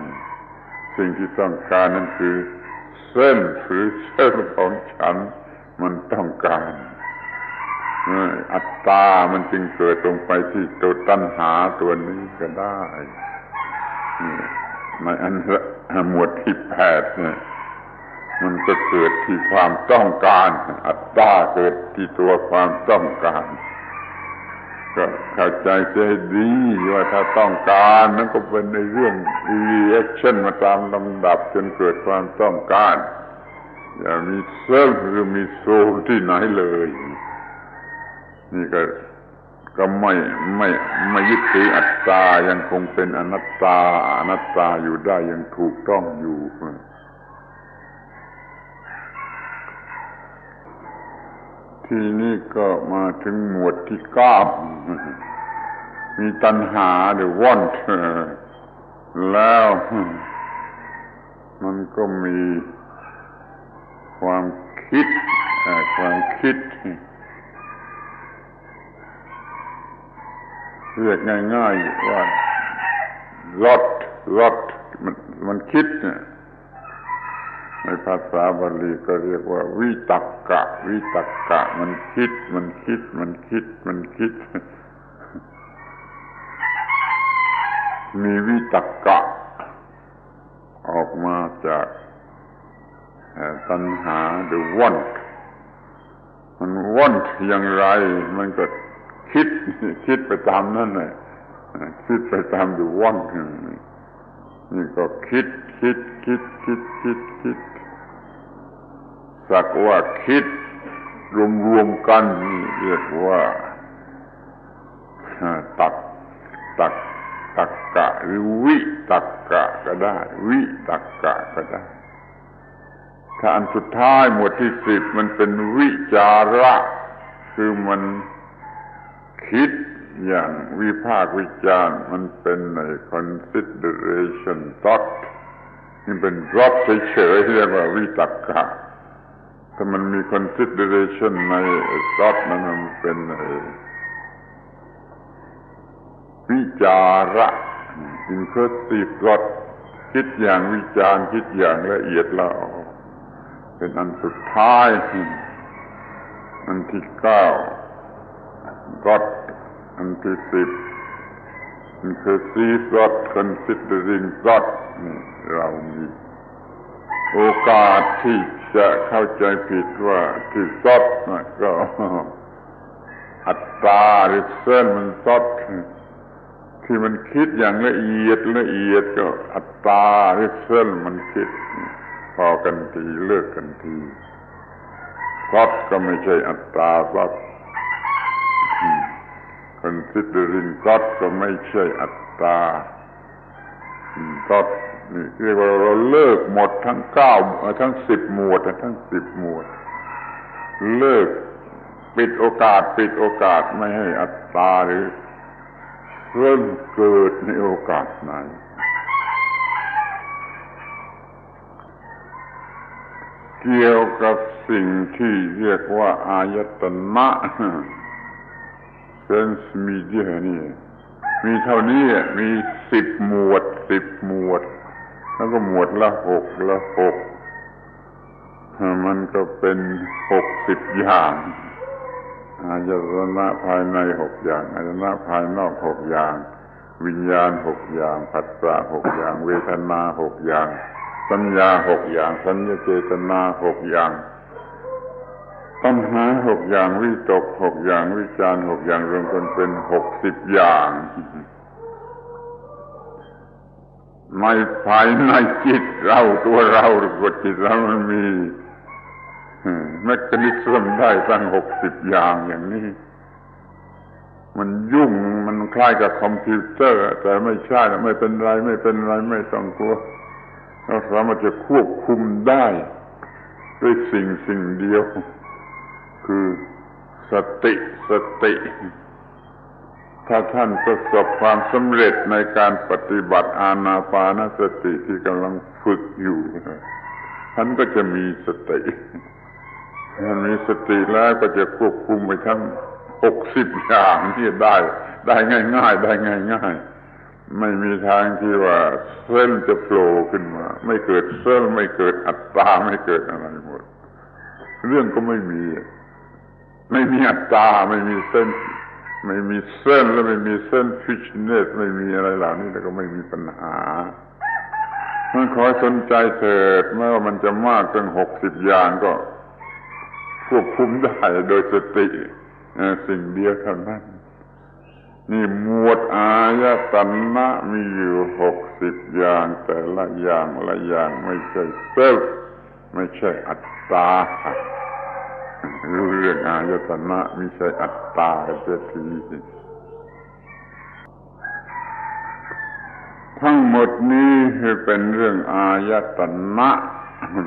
สิ่งที่ต้องการนั้นคือ self หรือ self ของฉัน มันต้องการ เออ อัตตามันจึงเกิดลงไปที่ตัวตัณหาตัวนี้ก็ได้ นี่ ในอันหมวดที่แปดเนี่ย มันก็เกิดที่ความต้องการ อัตตาเกิดที่ตัวความต้องการ ก็เข้าใจเสียให้ดีว่าถ้าต้องการ มันก็เป็นในเรื่อง reaction มาตามลำดับจนเกิดความต้องการ อย่ามี self หรือมี soul ที่ไหนเลย นี่ก็ ก็ไม่ ไม่ ไม่ยึดถืออัตตา ยังคงเป็นอนัตตา อนัตตาอยู่ได้ ยังถูกต้องอยู่ ทีนี้ก็มาถึงหมวดที่เก้า มีตัณหาหรือ want แล้ว มันก็มีความคิด เอ่อ ความคิด เรียกง่ายๆว่า lot lot มัน มันคิดเนี่ย ในภาษาบาลีก็เรียกว่าวิตักกะ วิตักกะ มันคิด มันคิด มันคิด มันคิด มีวิตักกะ ออกมาจาก เอ่อ ตัณหาหรือ want มัน want อย่างไร มันก็คิด คิดไปตามนั้นแหละ คิดไปตาม the want นี่ก็คิด คิด คิด คิด คิด คิด สักว่าคิด รวมๆ กันนี่เรียกว่า ตัก ตัก ตักกะ หรือวิตักกะก็ได้ วิตักกะก็ได้ ถ้าอันสุดท้ายหมวดที่สิบ มันเป็นวิจาระ คือมันคิดอย่างวิพากษ์วิจารณ์ มันเป็นใน consideration thought นี่เป็น thought เฉยๆ เรียกว่าวิตักกะ ถ้ามันมี consideration ใน thought นั้น มันเป็น เอ่อ วิจาระ inclusive thought คิดอย่างวิจารณ์ คิดอย่างละเอียดละออ เป็นอันสุดท้าย อันที่เก้า thought อันที่สิบ inclusive thought considering thought นี่เรามีโอกาสที่จะเข้าใจผิดว่าที่ thought นะก็ อัตตาหรือ self มัน thought ที่มันคิดอย่างละเอียดละเอียดก็อัตตาหรือ self มันคิด พอกันที เลิกกันที thought ก็ไม่ใช่อัตตา thought considering thought ก็ไม่ใช่อัตตา thought นี่เรียกว่าเราเลิกหมดทั้งเก้า เอ่อ ทั้งสิบหมวดนะ ทั้งสิบหมวด เลิก ปิดโอกาส ปิดโอกาสไม่ให้อัตตาหรือ self เกิดในโอกาสไหน ກ່ຽວກັບສິ່ງທີ່ຮຽກວ່າອາຍະຕະນະ ເຊັນສ໌ມີເດຍນີ້ ມີເທົ່ານີ້ ມີສິບໝວດ ສິບໝວດ ແລ້ວກໍໝວດລະຫົກ ລະຫົກ ມັນກໍເປັນຫົກສິບຢ່າງ ອາຍະຕະນະພາຍໃນຫົກຢ່າງ ອາຍະຕະນະພາຍນອກຫົກຢ່າງ ວິນຍານຫົກຢ່າງ ພັດສະຫົກຢ່າງ ເວທະນາຫົກຢ່າງ ສັນຍາຫົກຢ່າງ ສັນຍະເຈຕະນາຫົກຢ່າງ ຕັນຫາຫົກຢ່າງ ວິຕົກຫົກຢ່າງ ວິຈານຫົກຢ່າງ ລວມກັນເປັນຫົກສິບຢ່າງ ໃນພາຍໃນຈິດເຮົາ ຕົວເຮົາ ຫຼືວ່າຈິດເຮົາມັນມີ ເອີ ເມການິຊຶມໄດ້ຕັ້ງຫົກສິບຢ່າງ ຢ່າງນີ້ ມັນຫຍຸ້ງ ມັນຄ້າຍກັບຄອມພິວເຕີ ແຕ່ໄມ່ໃຊ່ ໄມ່ເປັນໄລ ໄມ່ເປັນໄລ ໄມ່ຕ້ອງກົວ ເຮົາສາມາດຈະຄວບຄຸມໄດ້ດ້ວຍສິ່ງສິ່ງດຽວ ຄືສະຕິ ສະຕິ ຖ້າທ່ານປະສົບຄວາມສຳເລັດໃນການປະຕິບັດອານາປານະສະຕິທີ່ກຳລັງຝຶກຢູ່ ທ່ານກໍຈະມີສະຕິ ທ່ານມີສະຕິແລ້ວກໍຈະຄວບຄຸມໄປທັງຫົກສິບຢ່າງນີ້ໄດ້ ໄດ້ງ່າຍໆ ໄດ້ງ່າຍໆ ໄມ່ມີທາງທີ່ວ່າເຊນຈະໂຜລ່ຂຶ້ນມາ ໄມ່ເກີດເຊນ ໄມ່ເກີດອັດຕາ ໄມ່ເກີດອະໄລໝົດ ເລື່ອງກໍໄມ່ມີ ໄມ່ມີອັດຕາ ໄມ່ມີເຊນ ໄມ່ມີເຊນ ແລະ ໄມ່ມີເຊນຟິດເນສ ໄມ່ມີອະໄລເຫຼົ່ານີ້ ແລ້ວກໍໄມ່ມີບັນຫາ ມັນຂໍໃຫ້ສົນໃຈເຖີດ ແມ້ວ່າມັນຈະມາກເຖິງຫົກສິບຢ່າງ ກໍຄວບຄຸມໄດ້ໂດຍສະຕິ ເອີ ສິ່ງດຽວເທົ່ານັ້ນ. ນີ້ໝວດອາຍະຕະນະມີຢູ່ຫົກສິບຢ່າງ ແຕ່ລະຢ່າງລະຢ່າງໄມ່ໃຊ່ເຊນ ໄມ່ໃຊ່ອັດຕາ ຮູ້ເລື່ອງອາຍະຕະນະ ມີໃຊ່ອັດຕາກັນເສຍທີ. ທັງໝົດນີ້ເປັນເລື່ອງອາຍະຕະນະ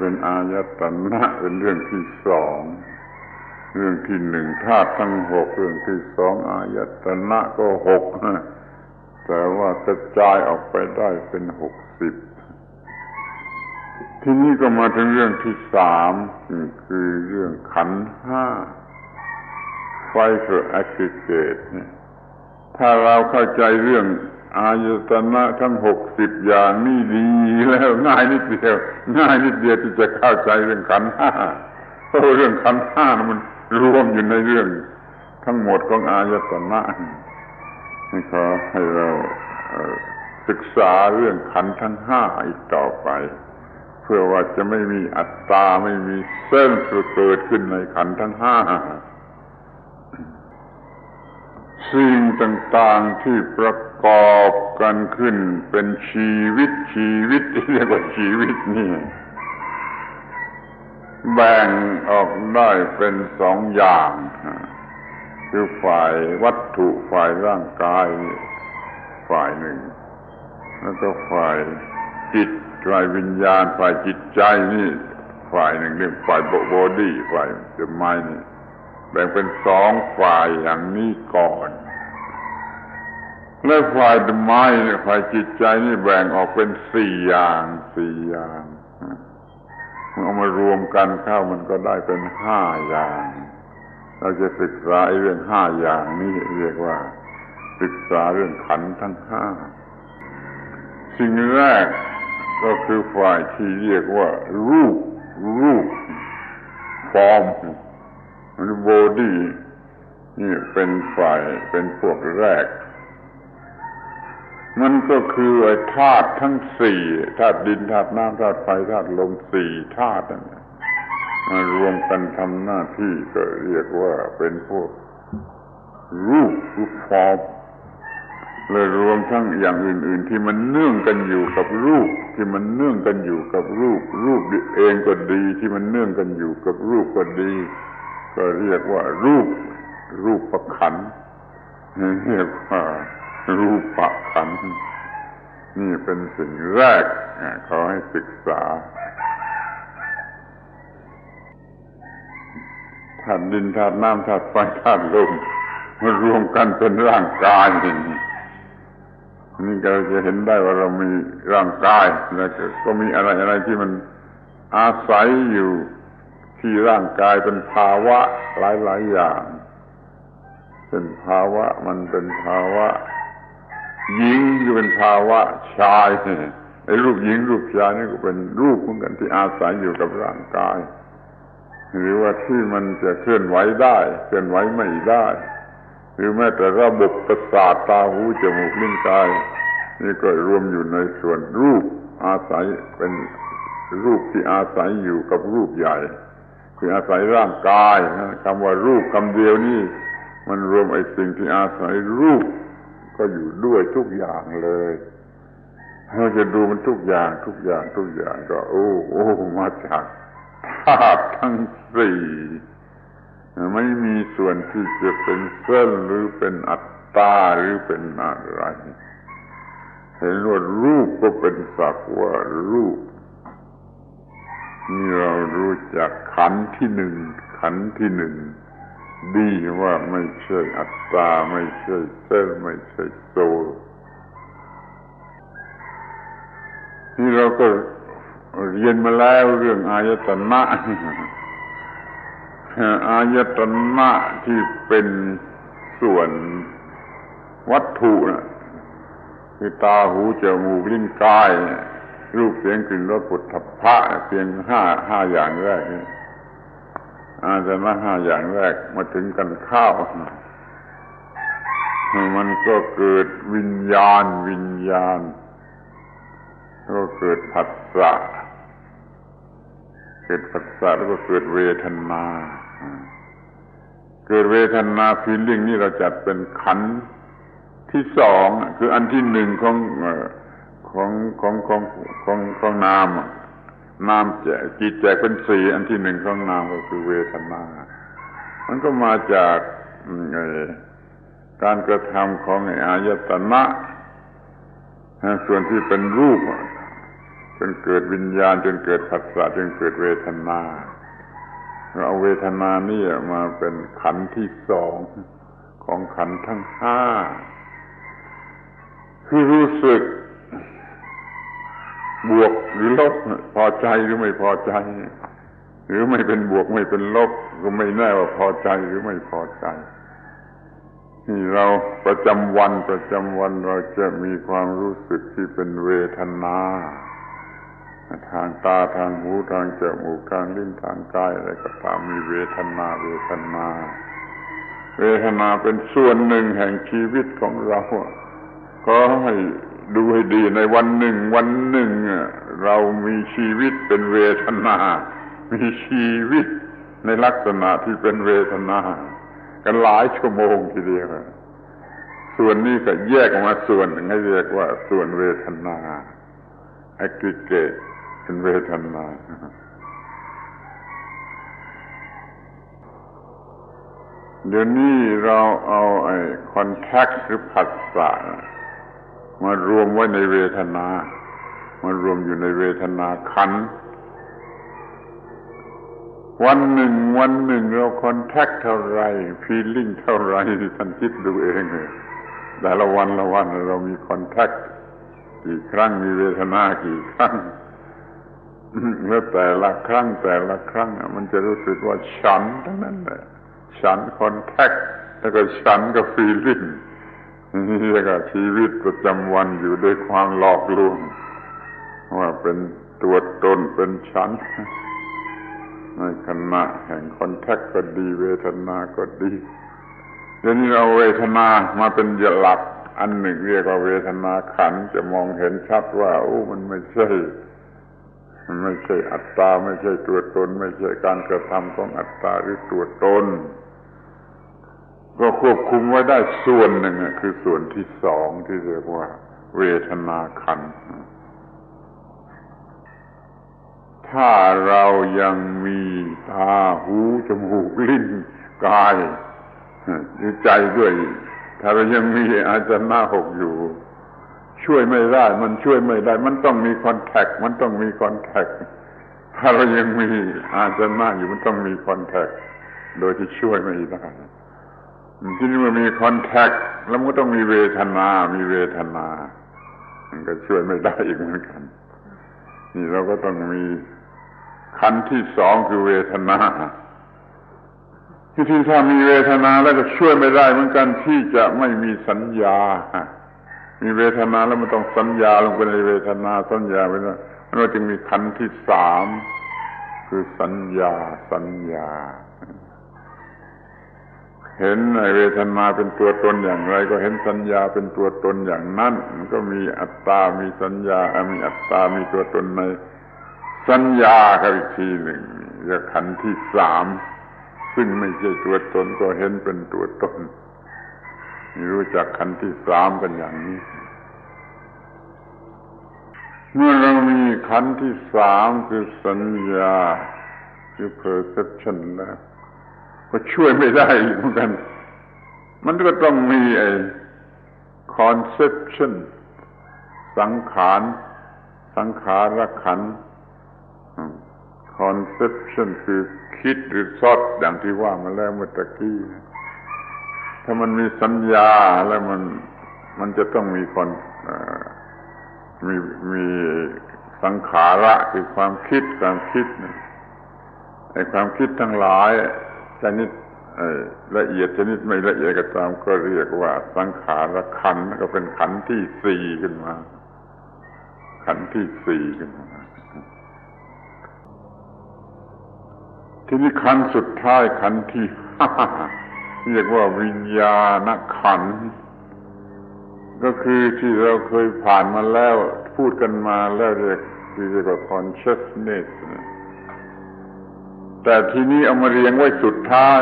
ເປັນອາຍະຕະນະ ເປັນເລື່ອງທີສອງ ເລື່ອງທີໜຶ່ງ ທາດທັງຫົກ ເລື່ອງທີສອງ ອາຍະຕະນະກໍຫົກ ແຕ່ວ່າກະຈາຍອອກໄປໄດ້ເປັນຫົກສິບ. ທີນີ້ກໍມາເຖິງເລື່ອງທີສາມ ຄືເລື່ອງຂັນຫ້າ ໄຟເປີແອັກກຣີເກດ ນີ້ ຖ້າເຮົາເຂົ້າໃຈເລື່ອງອາຍະຕະນະທັງຫົກສິບຢ່າງນີ້ດີແລ້ວ ງ່າຍນິດດຽວ ງ່າຍນິດດຽວທີ່ຈະເຂົ້າໃຈເລື່ອງຂັນຫ້າ ເພາະວ່າເລື່ອງຂັນຫ້ານະມັນລວມຢູ່ໃນເລື່ອງທັງໝົດຂອງອາຍະຕະນະ. ຂໍໃຫ້ເຮົາ ເອີ ສຶກສາເລື່ອງຂັນທັງຫ້າອີກຕໍ່ໄປ ເພື່ອວ່າຈະໄມ່ມີອັດຕາ ໄມ່ມີເຊນເກີດຂຶ້ນໃນຂັນທັງຫ້າ. ສິ່ງຕ່າງໆທີ່ປະກອບກັນຂຶ້ນເປັນຊີວິດ ຊີວິດ ເອີ້ນວ່າຊີວິດນີ້ ແບ່ງອອກໄດ້ເປັນສອງຢ່າງ ຄືຝ່າຍວັດຖຸ ຝ່າຍຮ່າງກາຍ ຝ່າຍໜຶ່ງ ແລ້ວກໍຝ່າຍຈິດ ຝ່າຍວິນຍານ ຝ່າຍຈິດໃຈນີ້ຝ່າຍໜຶ່ງ ເອີ້ນຝ່າຍ body ຝ່າຍ mind ນີ້ ແບ່ງເປັນສອງຝ່າຍຢ່າງນີ້ກ່ອນ ແລະ ຝ່າຍ mind ຝ່າຍຈິດໃຈນີ້ແບ່ງອອກເປັນສີ່ຢ່າງ ສີ່ຢ່າງ ເມື່ອເອົາມາລວມກັນເຂົ້າ ມັນກໍໄດ້ເປັນຫ້າຢ່າງ. ເຮົາຈະສຶກສາເລື່ອງຫ້າຢ່າງນີ້ ຮຽກວ່າສຶກສາເລື່ອງຂັນທັງຫ້າ. ສິ່ງແລກກໍຄືຝ່າຍທີ່ຮຽກວ່າຮູບ ຮູບ form ຫຼື body ນີ້ເປັນຝ່າຍ ເປັນພວກແລກ ມັນກໍຄືໄອ້ທາດທັງສີ່ ທາດດິນ ທາດນ້ຳ ທາດໄຟ ທາດລົມ ສີ່ທາດນັ້ນ ມາລວມກັນທຳໜ້າທີ່ ກໍຮຽກວ່າເປັນພວກຮູບ ຫຼື form ແລະ ລວມທັງຢ່າງອື່ນໆທີ່ມັນເນື່ອງກັນຢູ່ກັບຮູບ ທີ່ມັນເນື່ອງກັນຢູ່ກັບຮູບ ຮູບເອງກໍດີ ທີ່ມັນເນື່ອງກັນຢູ່ກັບຮູບກໍດີ ກໍຮຽກວ່າຮູບ ຮູບປະຂັນ ຮຽກວ່າຮູບປະຂັນ. ນີ້ເປັນສິ່ງແລກ ຂໍໃຫ້ສຶກສາ ທາດດິນ ທາດນ້ຳ ທາດໄຟ ທາດລົມ ມາລວມກັນເປັນຮ່າງກາຍ. ນີ້ກໍຈະເຫັນໄດ້ວ່າເຮົາມີຮ່າງກາຍ ແລ້ວກໍມີອະໄລໆທີ່ມັນອາໄສຢູ່ ທີ່ຮ່າງກາຍເປັນພາວະຫຼາຍໆຢ່າງ ເປັນພາວະ ມັນເປັນພາວະຍິງ ຫຼືເປັນພາວະຊາຍ. ໄອ້ຮູບຍິງຮູບຊາຍນີ້ກໍເປັນຮູບເໝືອນກັນ ທີ່ອາໄສຢູ່ກັບຮ່າງກາຍ ຫຼືວ່າທີ່ມັນຈະເຄື່ອນໄຫວໄດ້ ເຄື່ອນໄຫວໄມ່ໄດ້ ຫຼືແມ້ແຕ່ລະບົບປະສາດຕາ ຫູ ຈະມູກ ລີ້ນ ກາຍ ນີ້ກໍລວມຢູ່ໃນສ່ວນຮູບ ອາໄສເປັນຮູບທີ່ອາໄສຢູ່ກັບຮູບໃຫຍ່ ທີ່ອາໄສຮ່າງກາຍນະ. ຄຳວ່າຮູບຄຳດຽວນີ້ ມັນລວມໄອ້ສິ່ງທີ່ອາໄສຮູບກໍຢູ່ດ້ວຍທຸກຢ່າງເລີຍ. ເຮົາຈະດູມັນທຸກຢ່າງ ທຸກຢ່າງ ທຸກຢ່າງ ກໍ ໂອ້ ໂອ້ ມາຈາກທາດທັງສີ່. ມັນມີສ່ວນທີ່ຈະເປັນເຊນ ຫຼື ເປັນອັດຕາ ຫຼື ເປັນອະໄລ. ເຫັນວ່າຮູບກໍເປັນສັກວ່າຮູບ. ນີ້ເຮົາຮູ້ຈັກຂັນທີໜຶ່ງ ຂັນທີໜຶ່ງດີ ວ່າໄມ່ໃຊ່ອັດຕາ ໄມ່ໃຊ່ເຊນ ໄມ່ໃຊ່ໂຕ. ນີ້ເຮົາກໍຮຽນມາແລ້ວເລື່ອງອາຍະຕະນະ ອາຍະຕະນະທີ່ເປັນສ່ວນວັດຖຸນະ ຄືຕາ ຫູ ຈະມູກ ລີ້ນ ກາຍ ຮູບ ສຽງ ກິ່ນ ລົດ ໂຜດຖັບພະ ພຽງຫ້າ ຫ້າຢ່າງແລກນີ້. ອາຍະຕະນະຫ້າຢ່າງແລກມາເຖິງຂັ້ນຄາວ ມັນກໍເກີດວິນຍານ ວິນຍານກໍເກີດຜັດສະ ເກີດຜັດສະແລ້ວກໍເກີດເວທະນາ. ເກີດເວທະນາ ຟີລລິ້ງ ນີ້ເຮົາຈັດເປັນຂັນທີສອງ ຄືອັນທີໜຶ່ງຂອງ ເອີ ຂອງ ຂອງ ຂອງ ຂອງ ຂອງນາມ ນາມແຈກ ຈີກແຈກເປັນສີ່ ອັນທີໜຶ່ງຂອງນາມກໍຄືເວທະນາ. ມັນກໍມາຈາກ ອາ ການກະທຳຂອງອາຍະຕະນະ ສ່ວນທີ່ເປັນຮູບ ຈົນເກີດວິນຍານ ຈົນເກີດຜັດສະ ຈົນເກີດເວທະນາ. ເຮົາເອົາເວທະນານີ້ມາເປັນຂັນທີສອງຂອງຂັນທັງຫ້າ ຄືຮູ້ສຶກບວກ ຫຼື ລົບ ພໍໃຈ ຫຼື ໄມ່ພໍໃຈ ຫຼື ໄມ່ເປັນບວກ ໄມ່ເປັນລົບ ກໍໄມ່ແນ່ວ່າພໍໃຈ ຫຼື ໄມ່ພໍໃຈ. ນີ້ເຮົາປະຈຳວັນ ປະຈຳວັນເຮົາຈະມີຄວາມຮູ້ສຶກທີ່ເປັນເວທະນາ ທາງຕາ ທາງຫູ ທາງຈະມູກ ທາງລີ້ນ ທາງກາຍ ອະໄລກໍຕາມ ມີເວທະນາ ເວທະນາ ເວທະນາເປັນສ່ວນໜຶ່ງແຫ່ງຊີວິດຂອງເຮົາ. ຂໍໃຫ້ດູໃຫ້ດີ ໃນວັນໜຶ່ງ ວັນໜຶ່ງ ເຮົາມີຊີວິດເປັນເວທະນາ ມີຊີວິດໃນລັກສະນະທີ່ເປັນເວທະນາ ກັນຫຼາຍຊົ່ວໂມງທີດຽວ. ສ່ວນນີ້ກໍແຍກອອກມາສ່ວນໜຶ່ງ ໃຫ້ຮຽກວ່າສ່ວນເວທະນາ ແອັກກຣີເກດເປັນເວທະນາ. ດຽວນີ້ເຮົາເອົາໄອ້ຄອນແທັກ ຫຼື ຜັດສະ ມາລວມໄວ້ໃນເວທະນາ ມາລວມຢູ່ໃນເວທະນາຂັນ. ວັນໜຶ່ງ ວັນໜຶ່ງເຮົາຄອນແທັກເທົ່າໃດ ຟີລລິ້ງເທົ່າໃດ ທ່ານຄິດດູເອງເລີຍ. ແຕ່ລະວັນລະວັນເຮົາມີຄອນແທັກ ກີ່ຄັ້ງ ມີເວທະນາກີ່ຄັ້ງ ແລ້ວແຕ່ລະຄັ້ງ ແຕ່ລະຄັ້ງ ມັນຈະຮູ້ສຶກວ່າສັນທັງນັ້ນແຫຼະ ສັນຄອນແທັກ ແລ້ວກໍສັນກັບຟີລລິ້ງ ແລ້ວກໍຊີວິດປະຈຳວັນຢູ່ດ້ວຍຄວາມຫຼອກລວງວ່າເປັນຕົວຕົນ ເປັນສັນ ໃນຂະນະແຫ່ງຄອນແທັກກໍດີ ເວທະນາກໍດີ. ດຽວນີ້ເອົາເວທະນາມາເປັນຫຼັກອັນໜຶ່ງ ຮຽກວ່າເວທະນາຂັນ ຈະມອງເຫັນຊັດວ່າ ໂອ້ ມັນໄມ່ໃຊ່ ມັນໄມ່ໃຊ່ອັດຕາ ໄມ່ໃຊ່ຕົວຕົນ ໄມ່ໃຊ່ການກະທຳຂອງອັດຕາ ຫຼື ຕົວຕົນ ກໍຄວບຄຸມໄວ້ໄດ້ສ່ວນໜຶ່ງ ຄືສ່ວນທີສອງ ທີ່ຮຽກວ່າເວທະນາຂັນ. ຖ້າເຮົາຍັງມີຕາ ຫູ ຈະມູກ ລີ້ນ ກາຍ ຫຼື ໃຈດ້ວຍ ຖ້າເຮົາຍັງມີອາຍະຕະນະຫົກຢູ່ ຊ່ວຍໄມ່ໄດ້ ມັນຊ່ວຍໄມ່ໄດ້ ມັນຕ້ອງມີຄອນແທັກ ມັນຕ້ອງມີຄອນແທັກ. ຖ້າເຮົາຍັງມີອາຍະຕະນະຢູ່ ມັນຕ້ອງມີຄອນແທັກ ໂດຍທີ່ຊ່ວຍໄມ່ໄດ້. ທີນີ້ເມື່ອມີຄອນແທັກ ແລ້ວມັນກໍຕ້ອງມີເວທະນາ ມີເວທະນາ ມັນກໍຊ່ວຍໄມ່ໄດ້ອີກເໝືອນກັນ. ນີ້ເຮົາກໍຕ້ອງມີ ขันธ์ที่สองคือเวทนา ที่จริงถ้ามีเวทนาแล้วก็ช่วยไม่ได้เหมือนกันที่จะไม่มีสัญญา มีเวทนาแล้วมันต้องสัญญาลงไปในเวทนา สัญญาไปแล้ว มันก็จึงมีขันธ์ที่สาม คือสัญญา สัญญา เห็นในเวทนาเป็นตัวตนอย่างไร ก็เห็นสัญญาเป็นตัวตนอย่างนั้น มันก็มีอัตตา มีสัญญา เอ่อ มีอัตตา มีตัวตนในสัญญาครับ อีกทีหนึ่ง เรียกขันธ์ที่สาม ซึ่งไม่ใช่ตัวตน ก็เห็นเป็นตัวตน นี่รู้จักขันธ์ที่สามกันอย่างนี้ เมื่อเรามีขันธ์ที่สาม คือสัญญา คือ perception แล้ว ก็ช่วยไม่ได้อีกเหมือนกัน มันก็ต้องมีไอ้ conception สังขาร สังขารขันธ์ อืม conception คือคิดหรือ thought อย่างที่ว่ามาแล้วเมื่อตะกี้ ถ้ามันมีสัญญาแล้วมัน มันจะต้องมี con- เอ่อ มี มีสังขาระ คือความคิด ความคิดนะ ไอ้ความคิดทั้งหลายชนิด เอ่อ ละเอียดชนิดไม่ละเอียดก็ตาม ก็เรียกว่าสังขารขันธ์ ก็เป็นขันธ์ที่สี่ขึ้นมา ขันธ์ที่สี่ขึ้นมา ทีนี้ขันธ์สุดท้าย ขันธ์ที่ห้า เรียกว่าวิญญาณขันธ์ ก็คือที่เราเคยผ่านมาแล้ว พูดกันมาแล้ว เรียก ที่เรียกว่า consciousness นะ แต่ทีนี้เอามาเรียงไว้สุดท้าย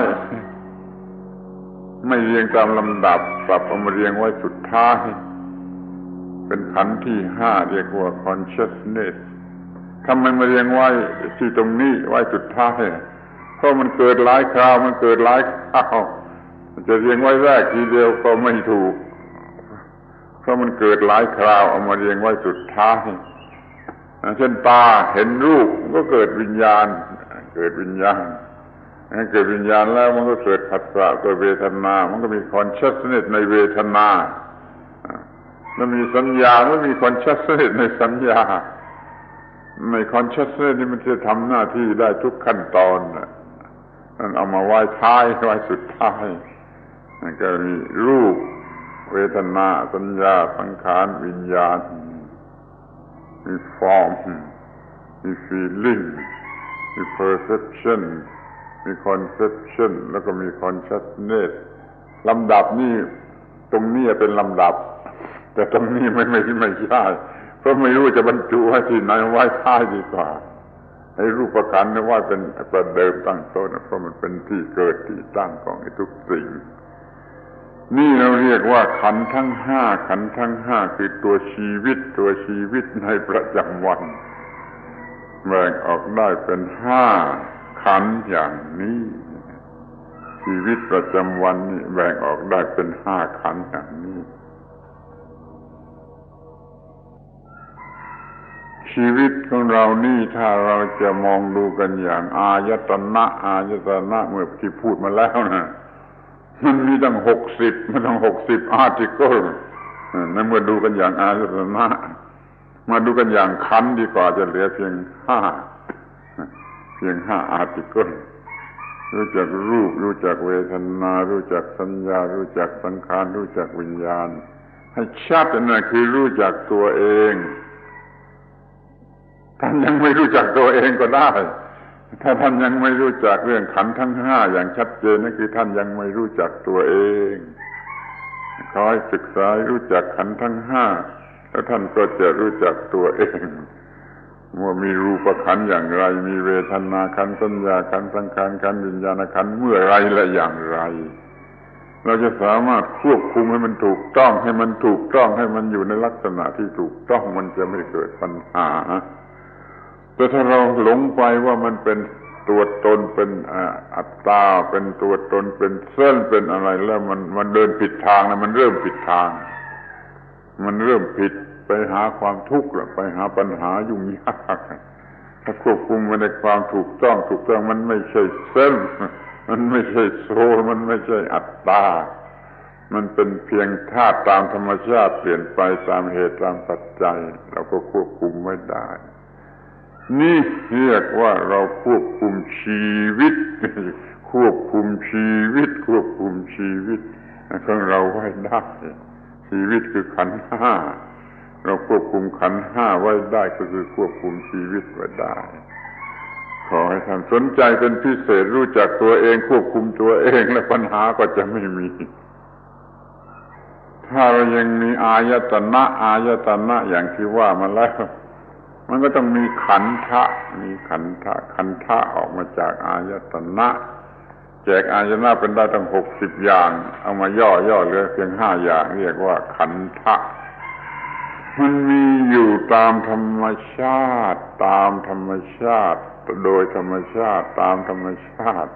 ไม่เรียงตามลำดับ กลับเอามาเรียงไว้สุดท้าย เป็นขันธ์ที่ห้า เรียกว่า consciousness ทำไมมาเรียงไว้ที่ตรงนี้ ไว้สุดท้าย เพราะมันเกิดหลายคราว มันเกิดหลายคราว จะเรียงไว้แรกทีเดียวก็ไม่ถูก เพราะมันเกิดหลายคราว เอามาเรียงไว้สุดท้าย เช่น ตาเห็นรูป มันก็เกิดวิญญาณ เกิดวิญญาณ เกิดวิญญาณแล้วมันก็เกิดผัสสะ เกิดเวทนา มันก็มี consciousness ในเวทนา แล้วมีสัญญา มันก็มี consciousness ในสัญญา ใน consciousness นี่มันจะทำหน้าที่ได้ทุกขั้นตอนน่ะ มันเอามาไว้ท้าย ไว้สุดท้าย มันก็มีรูป เวทนา สัญญา สังขาร วิญญาณ มี form มี feeling มี perception มี conception แล้วก็มี consciousness ลำดับนี่ ตรงนี้เป็นลำดับ แต่ตรงนี้ไม่ ไม่ ไม่ใช่ เพราะไม่รู้จะบรรจุไว้ที่ไหน ไว้ท้ายดีกว่า ให้รูปขันธ์เนี่ยไว้เป็นประเดิมตั้งต้น เพราะมันเป็นที่เกิดที่ตั้งของไอ้ทุกสิ่ง นี่เราเรียกว่าขันธ์ทั้งห้า ขันธ์ทั้งห้าคือตัวชีวิต ตัวชีวิตในประจำวัน แบ่งออกได้เป็นห้าขันธ์อย่างนี้ ชีวิตประจำวันนี่แบ่งออกได้เป็นห้าขันธ์อย่างนี้ ชีวิตของเรานี่ ถ้าเราจะมองดูกันอย่างอายตนะ อายตนะเมื่อกี้พูดมาแล้วนะ มันมีตั้งหกสิบ มันตั้งหกสิบ article ในเมื่อดูกันอย่างอายตนะ มาดูกันอย่างขันธ์ดีกว่า จะเหลือเพียงห้า เพียงห้า article รู้จักรูป รู้จักเวทนา รู้จักสัญญา รู้จักสังขาร รู้จักวิญญาณ ให้ชัดนะ คือรู้จักตัวเอง ท่านยังไม่รู้จักตัวเองก็ได้ ถ้าท่านยังไม่รู้จักเรื่องขันธ์ทั้งห้าอย่างชัดเจน นั่นคือท่านยังไม่รู้จักตัวเอง ขอให้ศึกษารู้จักขันธ์ทั้งห้า แล้วท่านก็จะรู้จักตัวเอง ว่ามีรูปขันธ์อย่างไร มีเวทนาขันธ์ สัญญาขันธ์ สังขารขันธ์ วิญญาณขันธ์ เมื่อไรและอย่างไร เราจะสามารถควบคุมให้มันถูกต้อง ให้มันถูกต้อง ให้มันอยู่ในลักษณะที่ถูกต้อง มันจะไม่เกิดปัญหา แต่ถ้าเราหลงไปว่ามันเป็นตัวตน เป็น อ่า อัตตา เป็นตัวตน เป็นเซลล์ เป็นอะไรแล้ว มัน มันเดินผิดทางนะ มันเริ่มผิดทาง มันเริ่มผิด ไปหาความทุกข์ละ ไปหาปัญหายุ่งยาก ถ้าควบคุมไว้ในความถูกต้อง ถูกต้อง มันไม่ใช่เซลล์ มันไม่ใช่โซล มันไม่ใช่อัตตา มันเป็นเพียงธาตุตามธรรมชาติ เปลี่ยนไปตามเหตุตามปัจจัย เราก็ควบคุมไว้ได้ ນີ້ຮຽກວ່າເຮົາຄວບຄຸມຊີວິດ, ຄວບຄຸມຊີວິດ, ຄວບຄຸມຊີວິດຂອງເຮົາໄວ້ໄດ້. ຊີວິດຄືຂັນຫ້າ, ເຮົາຄວບຄຸມຂັນຫ້າໄວ້ໄດ້ ກໍຄືຄວບຄຸມຊີວິດໄວ້ໄດ້. ຂໍໃຫ້ທ່ານສົນໃຈເປັນພິເສດ, ຮູ້ຈັກຕົວເອງ, ຄວບຄຸມຕົວເອງ, ແລະ ບັນຫາກໍຈະໄມ່ມີ. ຖ້າເຮົາຍັງມີອາຍະຕະນະ, ອາຍະຕະນະຢ່າງທີ່ວ່າມາແລ້ວ, ມັນກໍຕ້ອງມີຂັນທະ, ມີຂັນທະ, ຂັນທະອອກມາຈາກອາຍະຕະນະ. ແຈກອາຍະຕະນະເປັນໄດ້ຕັ້ງຫົກສິບຢ່າງ, ເອົາມາຫຍໍ້ໆເຫຼືອພຽງຫ້າຢ່າງ, ຮຽກວ່າຂັນທະ. ມັນມີຢູ່ຕາມທຳມະຊາດ, ຕາມທຳມະຊາດ, ໂດຍທຳມະຊາດ, ຕາມທຳມະຊາດ.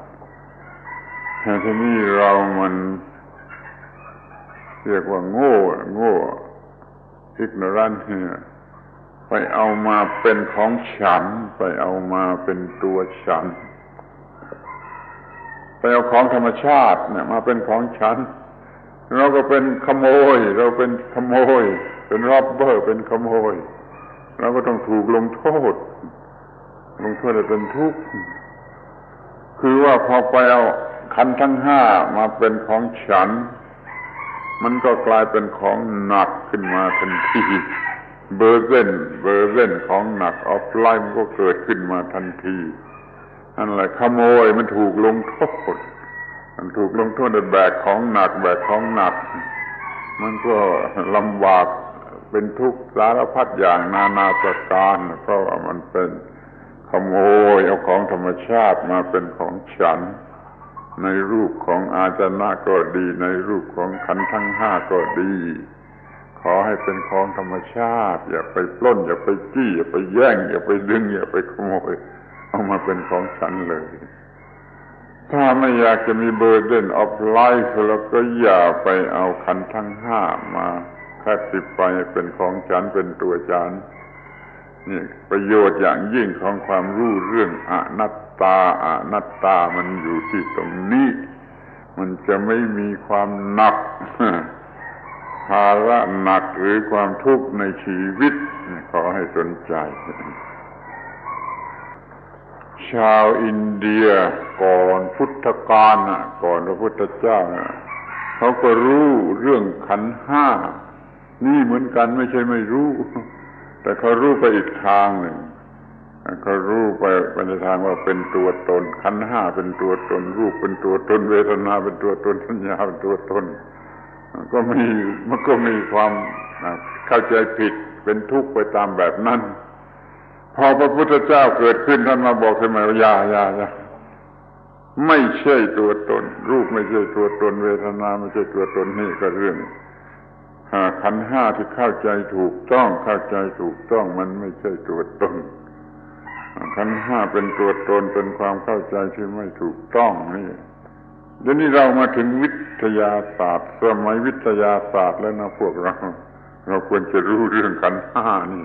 ແຕ່ທີນີ້ເຮົາມັນ ຮຽກວ່າໂງ່, ໂງ່, ignorant ນີ້ ໄປເອົາມາເປັນຂອງສັນ, ໄປເອົາມາເປັນຕົວສັນ, ໄປເອົາຂອງທຳມະຊາດນີ້ມາເປັນຂອງສັນ. ເຮົາກໍເປັນຂະໂມຍ, ເຮົາເປັນຂະໂມຍ, ເປັນຣັອບເບີ, ເປັນຂະໂມຍ, ເຮົາກໍຕ້ອງຖືກລົງໂທດ. ລົງໂທດໃຫ້ເປັນທຸກ. ຄືວ່າພໍໄປເອົາຂັນທັງຫ້າມາເປັນຂອງສັນ, ມັນກໍກາຍເປັນຂອງໜັກຂຶ້ນມາທັນທີ. Burden, burden ຂອງໜັກ, of life ມັນກໍເກີດຂຶ້ນມາທັນທີ. ນັ້ນແຫຼະ ຂະໂມຍມັນຖືກລົງໂທດ, ມັນຖືກລົງໂທດໃຫ້ແບກຂອງໜັກ, ແບກຂອງໜັກ, ມັນກໍລຳບາກເປັນທຸກສາລະພັດຢ່າງນານາປະການ, ເພາະວ່າມັນເປັນ ຂະໂມຍເອົາຂອງທຳມະຊາດມາເປັນຂອງສັນ, ໃນຮູບຂອງອາຍະຕະນະກໍດີ, ໃນຮູບຂອງຂັນທັງຫ້າກໍດີ, ຂໍໃຫ້ເປັນຂອງທຳມະຊາດ, ຢ່າໄປປຸ້ນ, ຢ່າໄປຈີ້, ຢ່າໄປແຍ່ງ, ຢ່າໄປດຶງ, ຢ່າໄປຂະໂມຍເອົາມາເປັນຂອງສັນເລີຍ. ຖ້າໄມ່ຢາກຈະມີ burden of life ແລ້ວກໍຢ່າໄປເອົາຂັນທັງຫ້າມາແຄສຊິຟາຍເປັນຂອງສັນ, ເປັນຕົວສັນ. ນີ້ປະໂຫຍດຢ່າງຍິ່ງຂອງຄວາມຮູ້ເລື່ອງອະນັດຕາ, ອະນັດຕາມັນຢູ່ທີ່ຕົງນີ້, ມັນຈະໄມ່ມີຄວາມໜັກ, ພາລະໜັກ ຫຼື ຄວາມທຸກໃນຊີວິດ. ຂໍໃຫ້ສົນໃຈ. ຊາວອິນເດຍກ່ອນພຸດທະການນະ, ກ່ອນພະພຸດທະເຈົ້ານະ, ເຂົາກໍຮູ້ເລື່ອງຂັນຫ້ານີ້ເໝືອນກັນ, ໄມ່ໃຊ່ໄມ່ຮູ້, ແຕ່ເຂົາຮູ້ໄປອີກທາງໜຶ່ງ. ເຂົາຮູ້ໄປ, ໄປໃນທາງວ່າເປັນຕົວຕົນ, ຂັນຫ້າເປັນຕົວຕົນ, ຮູບເປັນຕົວຕົນ, ເວທະນາເປັນຕົວຕົນ, ສັນຍາເປັນຕົວຕົນ. ກໍມີ, ມັນກໍມີຄວາມ, ອາ, ເຂົ້າໃຈຜິດ, ເປັນທຸກໄປຕາມແບບນັ້ນ. ພໍພະພຸດທະເຈົ້າເກີດຂຶ້ນ, ທ່ານມາບອກໃຫ້ໃໝ່ວ່າ ຢ່າ, ຢ່າ, ຢ່າ, ໄມ່ໃຊ່ຕົວຕົນ, ຮູບໄມ່ໃຊ່ຕົວຕົນ, ເວທະນາໄມ່ໃຊ່ຕົວຕົນ, ນີ້ກໍເລື່ອງ ຂັນຫ້າທີ່ເຂົ້າໃຈຖືກຕ້ອງ, ເຂົ້າໃຈຖືກຕ້ອງ, ມັນໄມ່ໃຊ່ຕົວຕົນ. ຂັນຫ້າເປັນຕົວຕົນ, ເປັນຄວາມເຂົ້າໃຈທີ່ໄມ່ຖືກຕ້ອງນີ້. ດຽວນີ້ເຮົາມາເຖິງວິທະຍາສາດ, ສະໄໝວິທະຍາສາດແລ້ວນະພວກເຮົາ, ເຮົາຄວນຈະຮູ້ເລື່ອງຂັນຫ້ານີ້.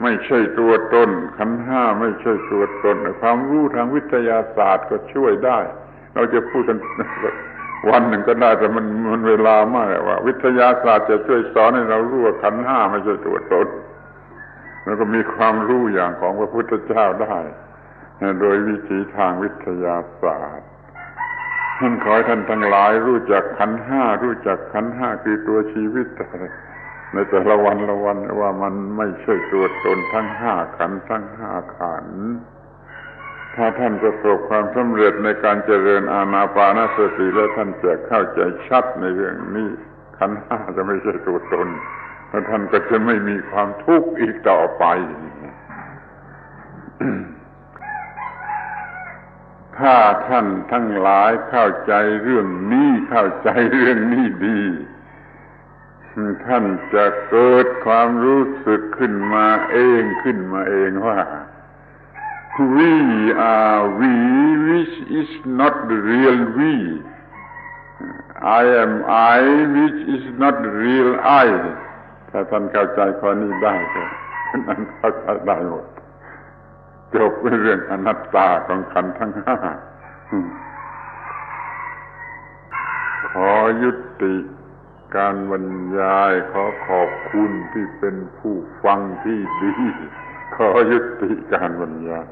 ໄມ່ໃຊ່ຕົວຕົນ, ຂັນຫ້າໄມ່ໃຊ່ຕົວຕົນ. ຄວາມຮູ້ທາງວິທະຍາສາດກໍຊ່ວຍໄດ້, ເຮົາຈະພູດກັນວັນໜຶ່ງກໍໄດ້, ແຕ່ມັນ, ມັນເວລາມາແລ້ວວ່າ ວິທະຍາສາດຈະຊ່ວຍສອນໃຫ້ເຮົາຮູ້ວ່າຂັນຫ້າໄມ່ໃຊ່ຕົວຕົນ, ແລ້ວກໍມີຄວາມຮູ້ຢ່າງຂອງພະພຸດທະເຈົ້າໄດ້ ໂດຍວິທີທາງວິທະຍາສາດ. ນັ້ນ ຂໍໃຫ້ທ່ານທັງຫຼາຍຮູ້ຈັກຂັນຫ້າ, ຮູ້ຈັກຂັນຫ້າຄືຕົວຊີວິດໃນແຕ່ລະວັນລະວັນ, ວ່າມັນໄມ່ໃຊ່ຕົວຕົນທັງຫ້າ, ຂັນທັງຫ້າຂັນ. ຖ້າທ່ານປະສົບຄວາມສຳເລັດໃນການຈະເລີນອານາປານະສະຕິ ແລະ ທ່ານຈະເຂົ້າໃຈຊັດໃນເລື່ອງນີ້, ຂັນຫ້າຈະໄມ່ໃຊ່ຕົວຕົນ, ແລະ ທ່ານກໍຈະໄມ່ມີຄວາມທຸກອີກຕໍ່ໄປ. ຖ້າທ່ານທັງຫຼາຍເຂົ້າໃຈເລື່ອງນີ້, ເຂົ້າໃຈເລື່ອງນີ້ດີ, ທ່ານຈະເກີດຄວາມຮູ້ສຶກຂຶ້ນມາເອງ, ຂຶ້ນມາເອງວ່າ We are we, which is not the real we. I am I, which is not the real I. ຖ້າທ່ານເຂົ້າໃຈຂໍ້ນີ້ໄດ້, ກໍ ອັນນັ້ນເຂົ້າໃຈໄດ້ໝົດ. ຈົບເລື່ອງອະນັດຕາຂອງຂັນທັງຫ້າ. ຂໍຍຸຕິການບັນຍາຍ. ຂໍຂອບຄຸນທີ່ເປັນຜູ້ຟັງທີ່ດີ. ຂໍຍຸຕິການບັນຍາຍ.